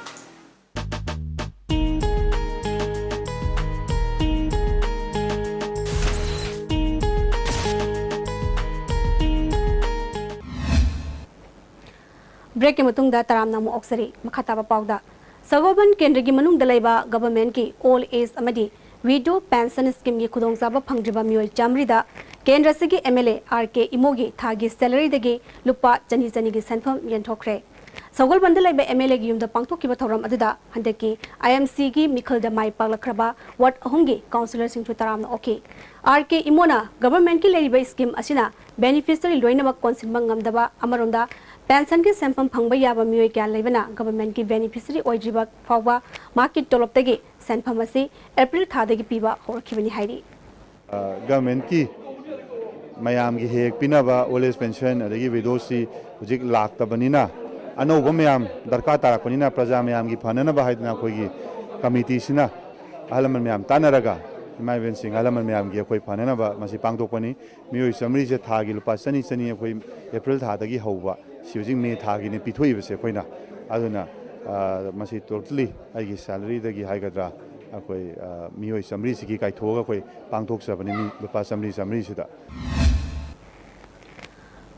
Break ꯀꯤ ꯃꯇꯨꯡꯗ ꯇꯔꯥꯝꯅ ꯑꯃꯨꯛ ꯑꯣꯛꯆꯔꯤ꯫ ꯃꯈꯥ ꯇꯥꯕ ꯄꯥꯎꯗ, ꯁꯒꯣꯜꯕꯟ ꯀꯦꯟꯗ꯭ꯔꯒꯤ ꯃꯅꯨꯡꯗ ꯂꯩꯕ government ꯀꯤ old age ꯑꯃꯗꯤ widow pension scheme ꯒꯤ ꯈꯨꯗꯣꯡꯆꯥꯕ ꯐꯪꯗ꯭ꯔꯤꯕ ꯃꯤꯑꯣꯏ ꯆꯥꯃꯔꯤꯗ ꯀꯦꯟꯗ꯭ꯔ ꯑꯁꯤꯒꯤ M L A R K ꯏꯃꯣꯒꯤ ꯊꯥꯒꯤ salary ꯗꯒꯤ ꯂꯨꯄꯥ ꯆꯅꯤ ꯆꯅꯤꯒꯤ ꯁꯦꯟꯐꯝ ꯌꯦꯟꯊꯣꯛꯈ꯭ꯔꯦ꯫ ꯁꯒꯣꯜꯕꯟꯗ ꯂꯩꯕ M L A ꯒꯤ ꯌꯨꯝꯗ ꯄꯥꯡꯊꯣꯛꯈꯤꯕ ꯊꯧꯔꯝ ꯑꯗꯨꯗ ꯍꯟꯗꯛꯀꯤ I M C ꯒꯤ ꯃꯤꯈꯜꯗ ꯃꯥꯏ ꯄꯥꯛꯂꯛꯈ꯭ꯔꯕ ward ꯑꯍꯨꯝꯒꯤ councillor ꯁꯤꯡꯁꯨ ꯇꯔꯥꯝꯅ ꯑꯣꯛꯈꯤ꯫ R K ꯏꯃꯣꯅ government ꯀꯤ ꯂꯩꯔꯤꯕ scheme ꯑꯁꯤꯅ beneficiary ꯂꯣꯏꯅꯃꯛ ꯀꯣꯟꯁꯤꯟꯕ ꯉꯝꯗꯕ, ꯑꯃꯔꯣꯝꯗ pension ꯒꯤ ꯁꯦꯟꯐꯝ ꯐꯪꯕ ꯌꯥꯕ ꯃꯤꯑꯣꯏ ꯀꯌꯥ ꯂꯩꯕꯅ government ꯀꯤ beneficiary ꯑꯣꯏꯗ꯭ꯔꯤꯕ ꯐꯥꯎꯕ ꯃꯍꯥꯛꯀꯤ ꯇꯣꯂꯣꯞꯇꯒꯤ ꯁꯦꯟꯐꯝ ꯑꯁꯤ April ꯊꯥꯗꯒꯤ ꯄꯤꯕ ꯍꯧꯔꯛꯈꯤꯕꯅꯤ ꯍꯥꯏꯔꯤ꯫ ꯒꯚꯔꯟꯃꯦꯟꯠꯀꯤ ꯃꯌꯥꯝꯒꯤ ꯍꯦꯛ ꯍꯦꯛ ꯄꯤꯅꯕ old age pension ꯑꯗꯒꯤ widow ꯁꯤ ꯍꯧꯖꯤꯛ ꯂꯥꯛꯇꯕꯅꯤꯅ, ꯑꯅꯧꯕ ꯃꯌꯥꯝ ꯗꯔꯀꯥꯔ ꯇꯥꯔꯛꯄꯅꯤꯅ, ꯄ꯭ꯔꯖꯥ ꯃꯌꯥꯝꯒꯤ ꯐꯅꯅꯕ ꯍꯥꯏꯗꯅ ꯑꯩꯈꯣꯏꯒꯤ ꯀꯃꯤꯇꯤꯁꯤꯅ ꯑꯍꯜ ꯂꯃꯟ ꯃꯌꯥꯝ ꯇꯥꯟꯅꯔꯒ, ꯏꯃꯥ ꯏꯕꯦꯟꯁꯤꯡ, ꯑꯍꯜ ꯂꯃꯟ ꯃꯌꯥꯝꯒꯤ ꯑꯩꯈꯣꯏ ꯐꯅꯅꯕ ꯃꯁꯤ ꯄꯥꯡꯊꯣꯛꯄꯅꯤ꯫ ꯃꯤꯑꯣꯏ ꯆꯥꯃꯔꯤꯁꯦ ꯊꯥꯒꯤ ꯂꯨꯄꯥ ꯆꯅꯤ ꯆꯅꯤ ꯑꯩꯈꯣꯏ April ꯊꯥꯗꯒꯤ ꯍꯧꯕ, ꯁꯤ ꯍꯧꯖꯤꯛ May ꯊꯥꯒꯤꯅꯤ ꯄꯤꯊꯣꯛꯏꯕꯁꯦ ꯑꯩꯈꯣꯏꯅ꯫ ꯑꯗꯨꯅ, ꯑ, ꯃꯁꯤ totally ꯑꯩꯒꯤ salary ꯗꯒꯤ ꯍꯥꯏꯒꯗ꯭ꯔꯥ, ꯑꯩꯈꯣꯏ, ꯑ, ꯃꯤꯑꯣꯏ ꯆꯥꯃꯔꯤꯁꯤꯒꯤ ꯀꯥꯏꯊꯣꯛꯑꯒ ꯑꯩꯈꯣꯏ ꯄꯥꯡꯊꯣꯛꯆꯕꯅꯤ, ꯃꯤ ꯂꯨꯄꯥ ꯆꯥꯃꯔꯤ ꯆꯥꯃꯔꯤꯁꯤꯗ꯫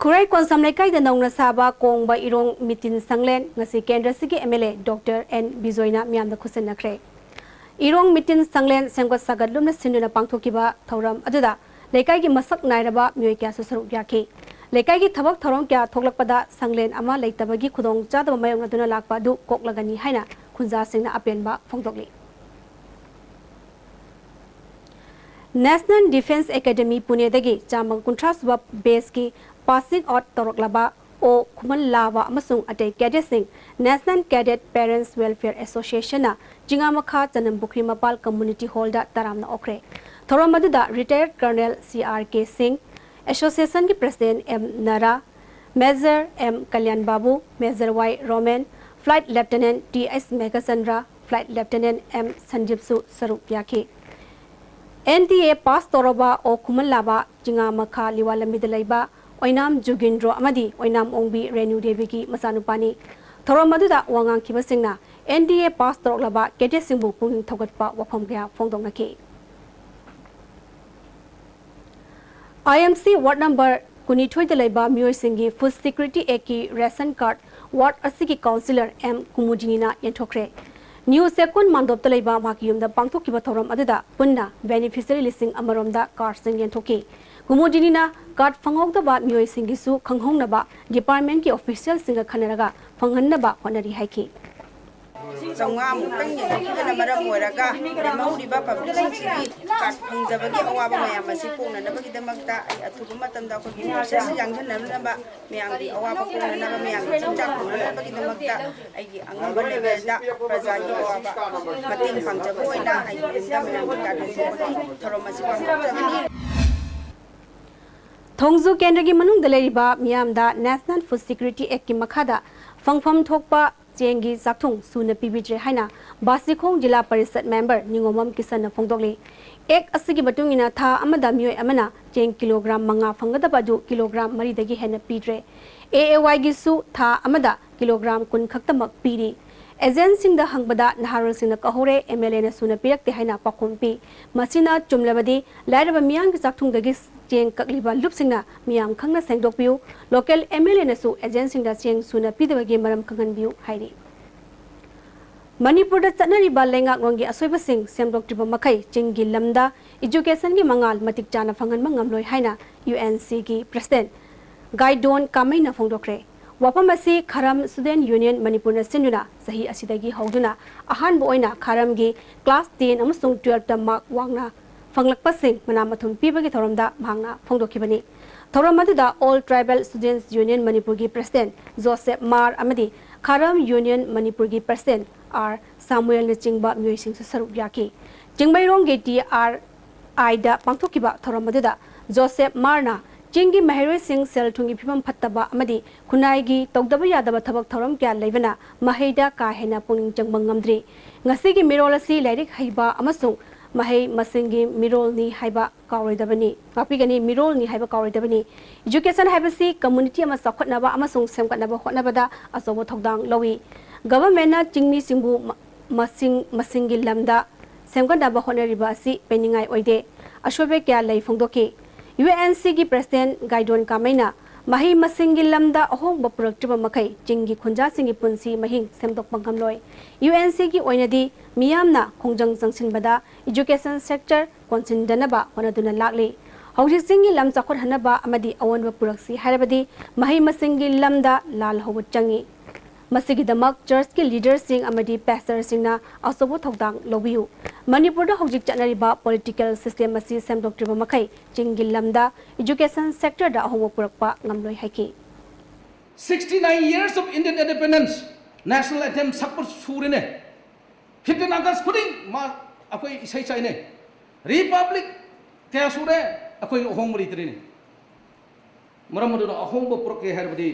ꯈꯨꯔꯥꯏ ꯀꯣꯟꯁꯝ ꯂꯩꯀꯥꯏꯗ ꯅꯧꯅ ꯁꯥꯕ ꯀꯣꯡꯕ ꯏꯔꯣꯡ ꯃꯤꯇꯤꯟ ꯁꯪꯂꯦꯟ ꯉꯁꯤ ꯀꯦꯟꯗ꯭ꯔꯁꯤꯒꯤ M L A Doctor N ꯕꯤꯖꯣꯏꯅ ꯃꯤꯌꯥꯝꯗ ꯈꯨꯠꯁꯤꯟꯅꯈ꯭ꯔꯦ꯫ ꯏꯔꯣꯡ ꯃꯤꯇꯤꯟ ꯁꯪꯂꯦꯟ ꯁꯦꯝꯒꯠ ꯁꯥꯒꯠꯂꯨꯞꯅ ꯁꯤꯟꯗꯨꯅ ꯄꯥꯡꯊꯣꯛꯈꯤꯕ ꯊꯧꯔꯝ ꯑꯗꯨꯗ ꯂꯩꯀꯥꯏꯒꯤ ꯃꯁꯛ ꯅꯥꯏꯔꯕ ꯃꯤꯑꯣꯏ ꯀꯌꯥꯁꯨ ꯁꯔꯨꯛ ꯌꯥꯈꯤ꯫ ꯂꯩꯀꯥꯏꯒꯤ ꯊꯕꯛ ꯊꯧꯔꯝ ꯀꯌꯥ ꯊꯣꯛꯂꯛꯄꯗ ꯁꯪꯂꯦꯟ ꯑꯃ ꯂꯩꯇꯕꯒꯤ ꯈꯨꯗꯣꯡꯆꯥꯗꯕ ꯃꯥꯌꯣꯛꯅꯗꯨꯅ ꯂꯥꯛꯄ ꯑꯗꯨ ꯀꯣꯛꯂꯒꯅꯤ ꯍꯥꯏꯅ ꯈꯨꯟꯖꯥꯁꯤꯡꯅ ꯑꯄꯦꯟꯕ ꯐꯣꯡꯗꯣꯛꯂꯤ꯫ National Defence Academy ꯄꯨꯅꯦꯗꯒꯤ ꯆꯥꯝꯃꯒ ꯀꯨꯟꯊ꯭ꯔꯥ ꯁꯨꯕ batch ꯀꯤ passing out ꯇꯧꯔꯛꯂꯕ ꯑꯣ ꯈꯨꯃꯟ ꯂꯥꯕ ꯑꯃꯁꯨꯡ ꯑꯇꯩ cadet ꯁꯤꯡ National Cadet Parents Welfare Association ꯅ ꯆꯤꯉꯥꯃꯈꯥ ꯆꯅꯝꯄꯨꯈ꯭ꯔꯤ ꯃꯄꯥꯜ Community Hall ꯗ ꯇꯔꯥꯝꯅ ꯑꯣꯛꯈ꯭ꯔꯦ꯫ ꯊꯧꯔꯝ ꯑꯗꯨꯗ retired Colonel C R K ꯁꯤꯡ, Association ꯒꯤ President M ꯅꯔꯥ, Major M Kalyan ꯕꯥꯕꯨ, Major Y Roman, Flight Lieutenant T S Meghachandra, Flight Lieutenant M ꯁꯟꯗꯤꯞꯁꯨ ꯁꯔꯨꯛ ꯌꯥꯈꯤ꯫ N D A pass ꯇꯧꯔꯕ ꯑꯣ ꯈꯨꯃꯟ ꯂꯥꯕ ꯆꯤꯉꯥꯃꯈꯥ ꯂꯤꯋꯥ ꯂꯝꯕꯤꯗ ꯂꯩꯕ ꯑꯣꯏꯅꯥꯝ ꯖꯨꯒꯤꯟꯗ꯭ꯔꯣ ꯑꯃꯗꯤ ꯑꯣꯏꯅꯥꯝ ꯑꯣꯡꯕꯤ ꯔꯦꯅꯨ ꯗꯦꯕꯤꯒꯤ ꯃꯆꯥꯅꯨꯄꯥꯅꯤ꯫ ꯊꯧꯔꯝ ꯑꯗꯨꯗ ꯋꯥ ꯉꯥꯡꯈꯤꯕꯁꯤꯡꯅ ꯑꯦꯟ ꯗꯤ ꯑꯦ ꯄꯥꯁ ꯇꯧꯔꯛꯂꯕ ꯀꯦꯗꯦꯠꯁꯤꯡꯕꯨ ꯄꯨꯛꯅꯤꯡ ꯊꯧꯒꯠꯄ ꯋꯥꯐꯝ ꯀꯌꯥ ꯐꯣꯡꯗꯣꯛꯅꯈꯤ꯫ ꯑꯥꯏ ꯑꯦꯝ ꯁꯤ ꯋꯥꯔꯗ ꯅꯝꯕꯔ ꯀꯨꯟꯅꯤꯊꯣꯏꯗ ꯂꯩꯕ ꯃꯤꯑꯣꯏꯁꯤꯡꯒꯤ ꯐꯨꯗ ꯁꯤꯀ꯭ꯌꯨꯔꯤꯇꯤ ꯑꯦꯛꯀꯤ ꯔꯦꯁꯟ ꯀꯥꯔꯗ ꯋꯥꯔꯗ ꯑꯁꯤꯒꯤ ꯀꯥꯎꯟꯁꯤꯂꯔ ꯑꯦꯝ ꯀꯨꯃꯨꯗꯤꯅꯤꯅ ꯌꯦꯟꯊꯣꯛꯈ꯭ꯔꯦ꯫ ꯅ꯭ꯌꯨ ꯆꯦꯛꯀꯣꯟ ꯃꯥꯟꯗꯣꯞꯇ ꯂꯩꯕ ꯃꯍꯥꯛꯀꯤ ꯌꯨꯝꯗ ꯄꯥꯡꯊꯣꯛꯈꯤꯕ ꯊꯧꯔꯝ ꯑꯗꯨꯗ ꯄꯨꯟꯅ ꯕꯦꯅꯤꯐꯤꯁꯔꯤ ꯂꯤꯁꯤꯡ ꯑꯃꯔꯣꯝꯗ ꯀꯥꯔꯗꯁꯤꯡ ꯌꯦꯟꯊꯣꯛꯈꯤ꯫ ꯀꯨꯃꯨꯗꯤꯅꯤꯅ ꯀꯥꯔꯗ ꯐꯪꯍꯧꯗꯕ ꯃꯤꯑꯣꯏꯁꯤꯡꯒꯤꯁꯨ ꯈꯪꯍꯧꯅꯕ ꯗꯤꯄꯥꯔꯠꯃꯦꯟꯠꯀꯤ ꯑꯣꯐꯤꯁꯤꯌꯦꯜꯁꯤꯡꯒ ꯈꯟꯅꯔꯒ ꯐꯪꯍꯟꯅꯕ ꯍꯣꯠꯅꯔꯤ ꯍꯥꯏꯈꯤ꯫ ꯆꯥꯝꯃꯉꯥꯃꯨꯛꯇꯪ ꯌꯦꯟꯊꯣꯛꯈꯤꯕꯅ ꯃꯔꯝ ꯑꯣꯏꯔꯒ ꯂꯦꯝꯍꯧꯔꯤꯕ ꯄꯕ꯭ꯂꯤꯛꯁꯤꯡꯁꯤꯒꯤ ꯀꯥꯔꯗ ꯐꯪꯗꯕꯒꯤ ꯑꯋꯥꯕ ꯃꯌꯥꯝ ꯑꯁꯤ ꯀꯣꯛꯅꯅꯕꯒꯤꯗꯃꯛꯇ ꯑꯩ ꯑꯊꯨꯕ ꯃꯇꯝꯗ ꯑꯩꯈꯣꯏꯒꯤ ꯄ꯭ꯔꯣꯁꯦꯁꯁꯤ ꯌꯥꯡꯁꯤꯟꯅꯅꯕ, ꯃꯌꯥꯝꯒꯤ ꯑꯋꯥꯕ ꯀꯣꯛꯅꯅꯕ, ꯃꯌꯥꯝꯒꯤ ꯆꯤꯟꯖꯥꯛ ꯀꯣꯛꯅꯅꯕꯒꯤꯗꯃꯛꯇ ꯑꯩꯒꯤ ꯑꯉꯝꯕ ꯂꯦꯚꯦꯜꯗ ꯄ꯭ꯔꯖꯥꯒꯤ ꯑꯋꯥꯕ ꯃꯇꯦꯡ ꯄꯥꯡꯖꯕ ꯑꯣꯏꯅ ꯑꯩꯒꯤ ꯌꯨꯝꯗ ꯃꯌꯥꯝꯒꯤ ꯀꯥꯔꯗ ꯌꯦꯟꯊꯣꯛꯄꯒꯤ ꯊꯧꯔꯝ ꯑꯁꯤ ꯄꯥꯡꯊꯣꯛꯆꯕꯅꯤ꯫ ꯊꯣꯡꯖꯨ ꯀꯦꯟꯗ꯭ꯔꯒꯤ ꯃꯅꯨꯡꯗ ꯂꯩꯔꯤꯕ ꯃꯤꯌꯥꯝꯗ ꯅꯦꯁꯅꯦꯜ ꯐꯨꯗ ꯁꯤꯀ꯭ꯌꯨꯔꯤꯇꯤ ꯑꯦꯛꯀꯤ ꯃꯈꯥꯗ ꯐꯪꯐꯝ ꯊꯣꯛꯄ ꯆꯦꯡꯒꯤ ꯆꯥꯛꯊꯨꯡ ꯁꯨꯅ ꯄꯤꯕꯤꯗ꯭ꯔꯦ ꯍꯥꯏꯅ ꯕꯥꯁꯤꯈꯣꯡ ꯖꯤꯂꯥ ꯄꯔꯤꯁꯠ ꯃꯦꯝꯕꯔ ꯅꯤꯉꯣꯝꯕꯝ ꯀꯤꯁꯟꯅ ꯐꯣꯡꯗꯣꯛꯂꯤ꯫ ꯑꯦꯛ ꯑꯁꯤꯒꯤ ꯃꯇꯨꯡ ꯏꯟꯅ ꯊꯥ ꯑꯃꯗ ꯃꯤꯑꯣꯏ ꯑꯃꯅ ꯆꯦꯡ ꯀꯤꯂꯣꯒ꯭ꯔꯥꯝ ꯃꯉꯥ ꯐꯪꯒꯗꯕ ꯑꯗꯨ ꯀꯤꯂꯣꯒ꯭ꯔꯥꯝ ꯃꯔꯤꯗꯒꯤ ꯍꯦꯟꯅ ꯄꯤꯗ꯭ꯔꯦ꯫ ꯑꯦ ꯑꯦ ꯋꯥꯏꯒꯤꯁꯨ ꯊꯥ ꯑꯃꯗ ꯀꯤꯂꯣꯒ꯭ꯔꯥꯝ ꯀꯨꯟ ꯈꯛꯇꯃꯛ ꯄꯤꯔꯤ꯫ ꯑꯦꯖꯦꯟꯠꯁꯤꯡꯗ ꯍꯪꯕꯗ ꯅꯍꯥꯔꯣꯜꯁꯤꯡꯅ ꯀꯧꯍꯧꯔꯦ, ꯑꯦꯝ ꯑꯦꯜ ꯑꯦꯅꯁꯨ ꯁꯨꯅ ꯄꯤꯔꯛꯇꯦ ꯍꯥꯏꯅ ꯄꯥꯎꯈꯨꯝ ꯄꯤ꯫ ꯃꯁꯤꯅ ꯆꯨꯝꯂꯕꯗꯤ ꯂꯥꯏꯔꯕ ꯃꯤꯌꯥꯝꯒꯤ ꯆꯥꯛꯊꯨꯡꯗꯒꯤ ꯆꯦꯡ ꯀꯛꯂꯤꯕ ꯂꯨꯞꯁꯤꯡꯅ ꯃꯤꯌꯥꯝ ꯈꯪꯅ ꯁꯦꯡꯗꯣꯛꯄꯤꯌꯨ꯫ ꯂꯣꯀꯦꯜ ꯑꯦꯝ ꯑꯦꯜ ꯑꯦꯅꯁꯨ ꯑꯦꯖꯦꯟꯠꯁꯤꯡꯗ ꯆꯦꯡ ꯁꯨꯅ ꯄꯤꯗꯕꯒꯤ ꯃꯔꯝ ꯈꯪꯍꯟꯕꯤꯌꯨ ꯍꯥꯏꯔꯤ꯫ ꯃꯅꯤꯄꯨꯔꯗ ꯆꯠꯅꯔꯤꯕ ꯂꯩꯉꯥꯛꯂꯣꯟꯒꯤ ꯑꯁꯣꯏꯕꯁꯤꯡ ꯁꯦꯝꯗꯣꯛꯇ꯭ꯔꯤꯕ ꯃꯈꯩ ꯆꯤꯡꯒꯤ ꯂꯝꯗ ꯏꯖꯨꯀꯦꯁꯟꯒꯤ ꯃꯉꯥꯜ ꯃꯇꯤꯛ ꯆꯥꯅ ꯐꯪꯍꯟꯕ ꯉꯝꯂꯣꯏ ꯍꯥꯏꯅ ꯌꯨ ꯑꯦꯟ ꯁꯤꯒꯤ ꯄ꯭ꯔꯁꯤꯗꯦꯟꯠ ꯒꯥꯏꯗꯣꯟ ꯀꯥꯃꯩꯅ ꯐꯣꯡꯗꯣꯛꯈ꯭ꯔꯦ꯫ ꯋꯥꯐꯝ ꯑꯁꯤ ꯈꯥꯔꯝ ꯁ꯭ꯇꯨꯗꯦꯟꯠ ꯌꯨꯅꯤꯌꯟ ꯃꯅꯤꯄꯨꯔꯅ ꯁꯤꯟꯗꯨꯅ ꯆꯍꯤ ꯑꯁꯤꯗꯒꯤ ꯍꯧꯗꯨꯅ ꯑꯍꯥꯟꯕ ꯑꯣꯏꯅ ꯈꯥꯔꯝꯒꯤ ꯀ꯭ꯂꯥꯁ ꯇꯦꯟ ꯑꯃꯁꯨꯡ ꯇꯨꯌꯦꯜꯐꯇ ꯃꯥꯔꯛ ꯋꯥꯡꯅ ꯐꯪꯂꯛꯄꯁꯤꯡ ꯃꯅꯥ ꯃꯊꯨꯝ ꯄꯤꯕꯒꯤ ꯊꯧꯔꯝꯗ ꯃꯍꯥꯛꯅ ꯐꯣꯡꯗꯣꯛꯈꯤꯕꯅꯤ꯫ ꯊꯧꯔꯝ ꯑꯗꯨꯗ ꯑꯣꯜ ꯇ꯭ꯔꯥꯏꯕꯦꯜ ꯁ꯭ꯇꯨꯗꯦꯟꯠꯁ ꯌꯨꯅꯤꯌꯟ ꯃꯅꯤꯄꯨꯔꯒꯤ ꯄ꯭ꯔꯁꯤꯗꯦꯟꯠ ꯖꯣꯁꯦꯞ ꯃꯥꯔ ꯑꯃꯗꯤ ꯈꯥꯔꯝ ꯌꯨꯅꯤꯌꯟ ꯃꯅꯤꯄꯨꯔꯒꯤ ꯄ꯭ꯔꯁꯤꯗꯦꯟꯠ ꯑꯥꯔ ꯁꯥꯃꯨꯑꯦꯜꯅꯆꯤꯡꯕ ꯃꯤꯑꯣꯏꯁꯤꯡꯁꯨ ꯁꯔꯨꯛ ꯌꯥꯈꯤ꯫ ꯆꯤꯡꯃꯩꯔꯣꯡꯒꯤ ꯇꯤ ꯑꯥꯔ ꯑꯥꯏꯗ ꯄꯥꯡꯊꯣꯛꯈꯤꯕ ꯊꯧꯔꯝ ꯑꯗꯨꯗ ꯖꯣꯁꯦꯞ ꯃꯥꯔꯅ ꯆꯤꯡꯒꯤ ꯃꯍꯩꯔꯣꯏꯁꯤꯡ ꯁꯦꯜ ꯊꯨꯝꯒꯤ ꯐꯤꯕꯝ ꯐꯠꯇꯕ ꯑꯃꯗꯤ ꯈꯨꯟꯅꯥꯏꯒꯤ ꯇꯧꯗꯕ ꯌꯥꯗꯕ ꯊꯕꯛ ꯊꯧꯔꯝ ꯀꯌꯥ ꯂꯩꯕꯅ ꯃꯍꯩꯗ ꯀꯥ ꯍꯦꯟꯅ ꯄꯨꯛꯅꯤꯡ ꯆꯪꯕ ꯉꯝꯗ꯭ꯔꯤ꯫ ꯉꯁꯤꯒꯤ ꯃꯤꯔꯣꯜ ꯑꯁꯤ ꯂꯥꯏꯔꯤꯛ ꯍꯩꯕ ꯑꯃꯁꯨꯡ ꯃꯍꯩ ꯃꯁꯤꯡꯒꯤ ꯃꯤꯔꯣꯜꯅꯤ ꯍꯥꯏꯕ ꯀꯥꯎꯔꯣꯏꯗꯕꯅꯤ꯫ ꯉꯥꯛꯄꯤꯒꯅꯤ, ꯃꯤꯔꯣꯜꯅꯤ ꯍꯥꯏꯕ ꯀꯥꯎꯔꯣꯏꯗꯕꯅꯤ꯫ Education ꯍꯥꯏꯕꯁꯤ community ꯑꯃ ꯆꯥꯎꯈꯠꯅꯕ ꯑꯃꯁꯨꯡ ꯁꯦꯝꯒꯠꯅꯕ ꯍꯣꯠꯅꯕꯗ ꯑꯆꯧꯕ ꯊꯧꯗꯥꯡ ꯂꯧꯏ꯫ Governmentꯅ ꯆꯤꯡꯃꯤꯁꯤꯡꯕꯨ ꯃ-, ꯃꯁꯤꯡ, ꯃꯁꯤꯡꯒꯤ ꯂꯝꯗ ꯁꯦꯝꯒꯠꯅꯕ ꯍꯣꯠꯅꯔꯤꯕ ꯑꯁꯤ ꯄꯦꯟꯅꯤꯡꯉꯥꯏ ꯑꯣꯏꯗꯦ꯫ ꯑꯁꯣꯏꯕ ꯀꯌꯥ ꯂꯩ ꯐꯣꯡꯗꯣꯛꯈꯤ꯫ UNCꯒꯤ President ꯒꯥꯏꯗꯣꯟ ꯀꯥꯃꯩꯅ ꯃꯍꯩ ꯃꯁꯤꯡꯒꯤ ꯂꯝꯗ ꯑꯍꯣꯡꯕ ꯄꯨꯔꯛꯇ꯭ꯔꯤꯕ ꯃꯈꯩ ꯆꯤꯡꯒꯤ ꯈꯨꯟꯖꯥꯁꯤꯡꯒꯤ ꯄꯨꯟꯁꯤ ꯃꯍꯤꯡ ꯁꯦꯝꯗꯣꯛꯄ ꯉꯝꯂꯣꯏ꯫ UNCꯒꯤ ꯑꯣꯏꯅꯗꯤ ꯃꯤꯌꯥꯝꯅ ꯈꯣꯡꯖꯪ ꯆꯪꯁꯤꯟꯕꯗ education sector ꯀꯣꯟꯁꯤꯟꯗꯅꯕ ꯍꯣꯠꯅꯗꯨꯅ ꯂꯥꯛꯂꯤ꯫ ꯍꯧꯖꯤꯛ ꯆꯤꯡꯒꯤ ꯂꯝ ꯆꯥꯎꯈꯠꯍꯟꯅꯕ ꯑꯃꯗꯤ ꯑꯑꯣꯟꯕ ꯄꯨꯔꯛꯁꯤ ꯍꯥꯏꯔꯕꯗꯤ ꯃꯍꯩ ꯃꯁꯤꯡꯒꯤ ꯂꯝꯗ ꯂꯥꯜꯍꯧꯕ ꯆꯪꯏ꯫ ꯃꯁꯤꯒꯤꯗꯃꯛ churchꯀꯤ leaderꯁꯤꯡ ꯑꯃꯗꯤ pastorꯁꯤꯡꯅ ꯑꯆꯧꯕ ꯊꯧꯗꯥꯡ ꯂꯧꯕꯤꯌꯨ꯫ ꯃꯅꯤꯄꯨꯔꯗ ꯍꯧꯖꯤꯛ ꯆꯠꯅꯔꯤꯕ political system ꯑꯁꯤ ꯁꯦꯝꯗꯣꯛꯇ꯭ꯔꯤꯕ ꯃꯈꯩ ꯆꯤꯡꯒꯤ ꯂꯝꯗ education sectorꯗ ꯑꯍꯣꯡꯕ ꯄꯨꯔꯛꯄ ꯉꯝꯂꯣꯏ ꯍꯥꯏꯈꯤ꯫ Sixty nine years of Indian independence, national anthem ꯁꯛꯄ ꯁꯨꯔꯦꯅꯦ꯫ Fifteen August ꯈꯨꯗꯤꯡ ꯃꯥ ꯑꯩꯈꯣꯏ ꯏꯁꯩ ꯁꯛꯏꯅꯦ꯫ Republic ꯀꯌꯥ ꯁꯨꯔꯦ, ꯑꯩꯈꯣꯏ ꯑꯍꯣꯡꯕ ꯂꯩꯇ꯭ꯔꯤꯅꯦ꯫ ꯃꯔꯝ ꯑꯗꯨꯅ ꯑꯍꯣꯡꯕ ꯄꯨꯔꯛꯀꯦ ꯍꯥꯏꯔꯕꯗꯤ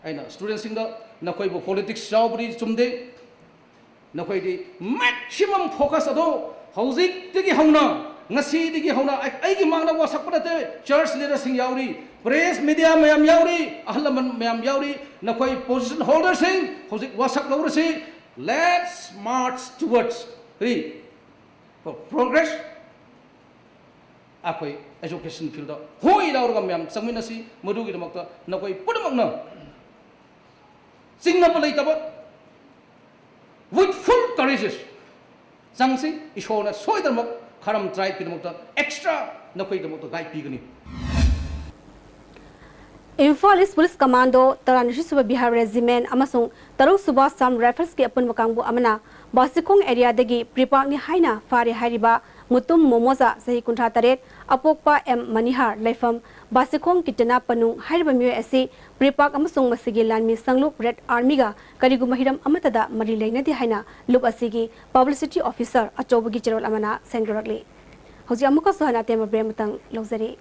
ꯑꯩꯅ studentꯁꯤꯡꯗ ꯅꯈꯣꯏꯕꯨ politics ꯌꯥꯎꯕꯗꯤ ꯆꯨꯝꯗꯦ꯫ ꯅꯈꯣꯏꯗꯤ maximum focus ꯑꯗꯨ ꯍꯧꯖꯤꯛꯇꯒꯤ ꯍꯧꯅ, ꯉꯁꯤꯗꯒꯤ ꯍꯧꯅ ꯑꯩ-, ꯑꯩꯒꯤ ꯃꯥꯡꯗ ꯋꯥꯁꯛꯄ ꯅꯠꯇꯦ, church leaderꯁꯤꯡ ꯌꯥꯎꯔꯤ, press media ꯃꯌꯥꯝ ꯌꯥꯎꯔꯤ, ꯑꯍꯜ ꯂꯃꯟ ꯃꯌꯥꯝ ꯌꯥꯎꯔꯤ, ꯅꯈꯣꯏ position holderꯁꯤꯡ ꯍꯧꯖꯤꯛ ꯋꯥꯁꯛ ꯂꯧꯔꯁꯤ꯫ Let's march towards ꯀꯔꯤ? For progress꯫ ꯑꯩꯈꯣꯏ education fieldꯗ ꯍꯣꯏ ꯂꯥꯎꯔꯒ ꯃꯌꯥꯝ ꯆꯪꯃꯤꯟꯅꯁꯤ꯫ ꯃꯗꯨꯒꯤꯗꯃꯛꯇ ꯅꯈꯣꯏ ꯄꯨꯝꯅꯃꯛꯅ ꯆꯤꯡꯅꯕ ꯂꯩꯇꯕ with full courages ꯆꯪꯁꯤ꯫ ꯏꯁꯣꯔꯅ ꯁꯣꯏꯗꯅꯃꯛ ꯈꯥꯔꯝ tribeꯀꯤꯗꯃꯛꯇ extra ꯅꯈꯣꯏꯒꯤꯗꯃꯛꯇ guide ꯄꯤꯒꯅꯤ꯫ Imphal East Police Commando ꯇꯔꯥꯅꯤꯊꯣꯏꯁꯨꯕ Bihar Regiment ꯑꯃꯁꯨꯡ ꯇꯔꯨꯛꯁꯨꯕ Assam Riflesꯀꯤ ꯑꯄꯨꯟꯕ ꯀꯥꯡꯕꯨ ꯑꯃꯅ ꯕꯥꯁꯤꯈꯣꯡ areaꯗꯒꯤ ꯄ꯭ꯔꯤꯄꯥꯛꯅꯤ ꯍꯥꯏꯅ ꯐꯥꯔꯦ ꯍꯥꯏꯔꯤꯕ ꯃꯨꯇꯨꯝ ꯃꯣꯃꯣꯖꯥ, ꯆꯍꯤ ꯀꯨꯟꯊ꯭ꯔꯥ ꯇꯔꯦꯠ, ꯑꯄꯣꯛꯄ ꯑꯦꯝ ꯃꯅꯤꯍꯥꯔ, ꯂꯩꯐꯝ ꯕꯥꯁꯤꯈꯣꯡ ꯀꯤꯇꯅꯥ ꯄꯅꯨꯡ ꯍꯥꯏꯔꯤꯕ ꯃꯤꯑꯣꯏ ꯑꯁꯤ ꯄ꯭ꯔꯤꯄꯥꯛ ꯑꯃꯁꯨꯡ ꯃꯁꯤꯒꯤ ꯂꯥꯟꯃꯤ ꯁꯪꯂꯨꯞ Red Armyꯒ ꯀꯔꯤꯒꯨꯝꯕ ꯍꯤꯔꯝ ꯑꯃꯠꯇꯗ ꯃꯔꯤ ꯂꯩꯅꯗꯦ ꯍꯥꯏꯅ ꯂꯨꯞ ꯑꯁꯤꯒꯤ publicity officer ꯑꯆꯧꯕꯒꯤ ꯆꯦꯔꯣꯜ ꯑꯃꯅ ꯁꯦꯡꯗꯣꯔꯛꯂꯤ꯫ ꯍꯧꯖꯤꯛ ꯑꯃꯨꯛꯀꯁꯨ ꯍꯟꯅ ꯑꯇꯦꯟꯕ break ꯑꯃꯇꯪ ꯂꯧꯖꯔꯤ꯫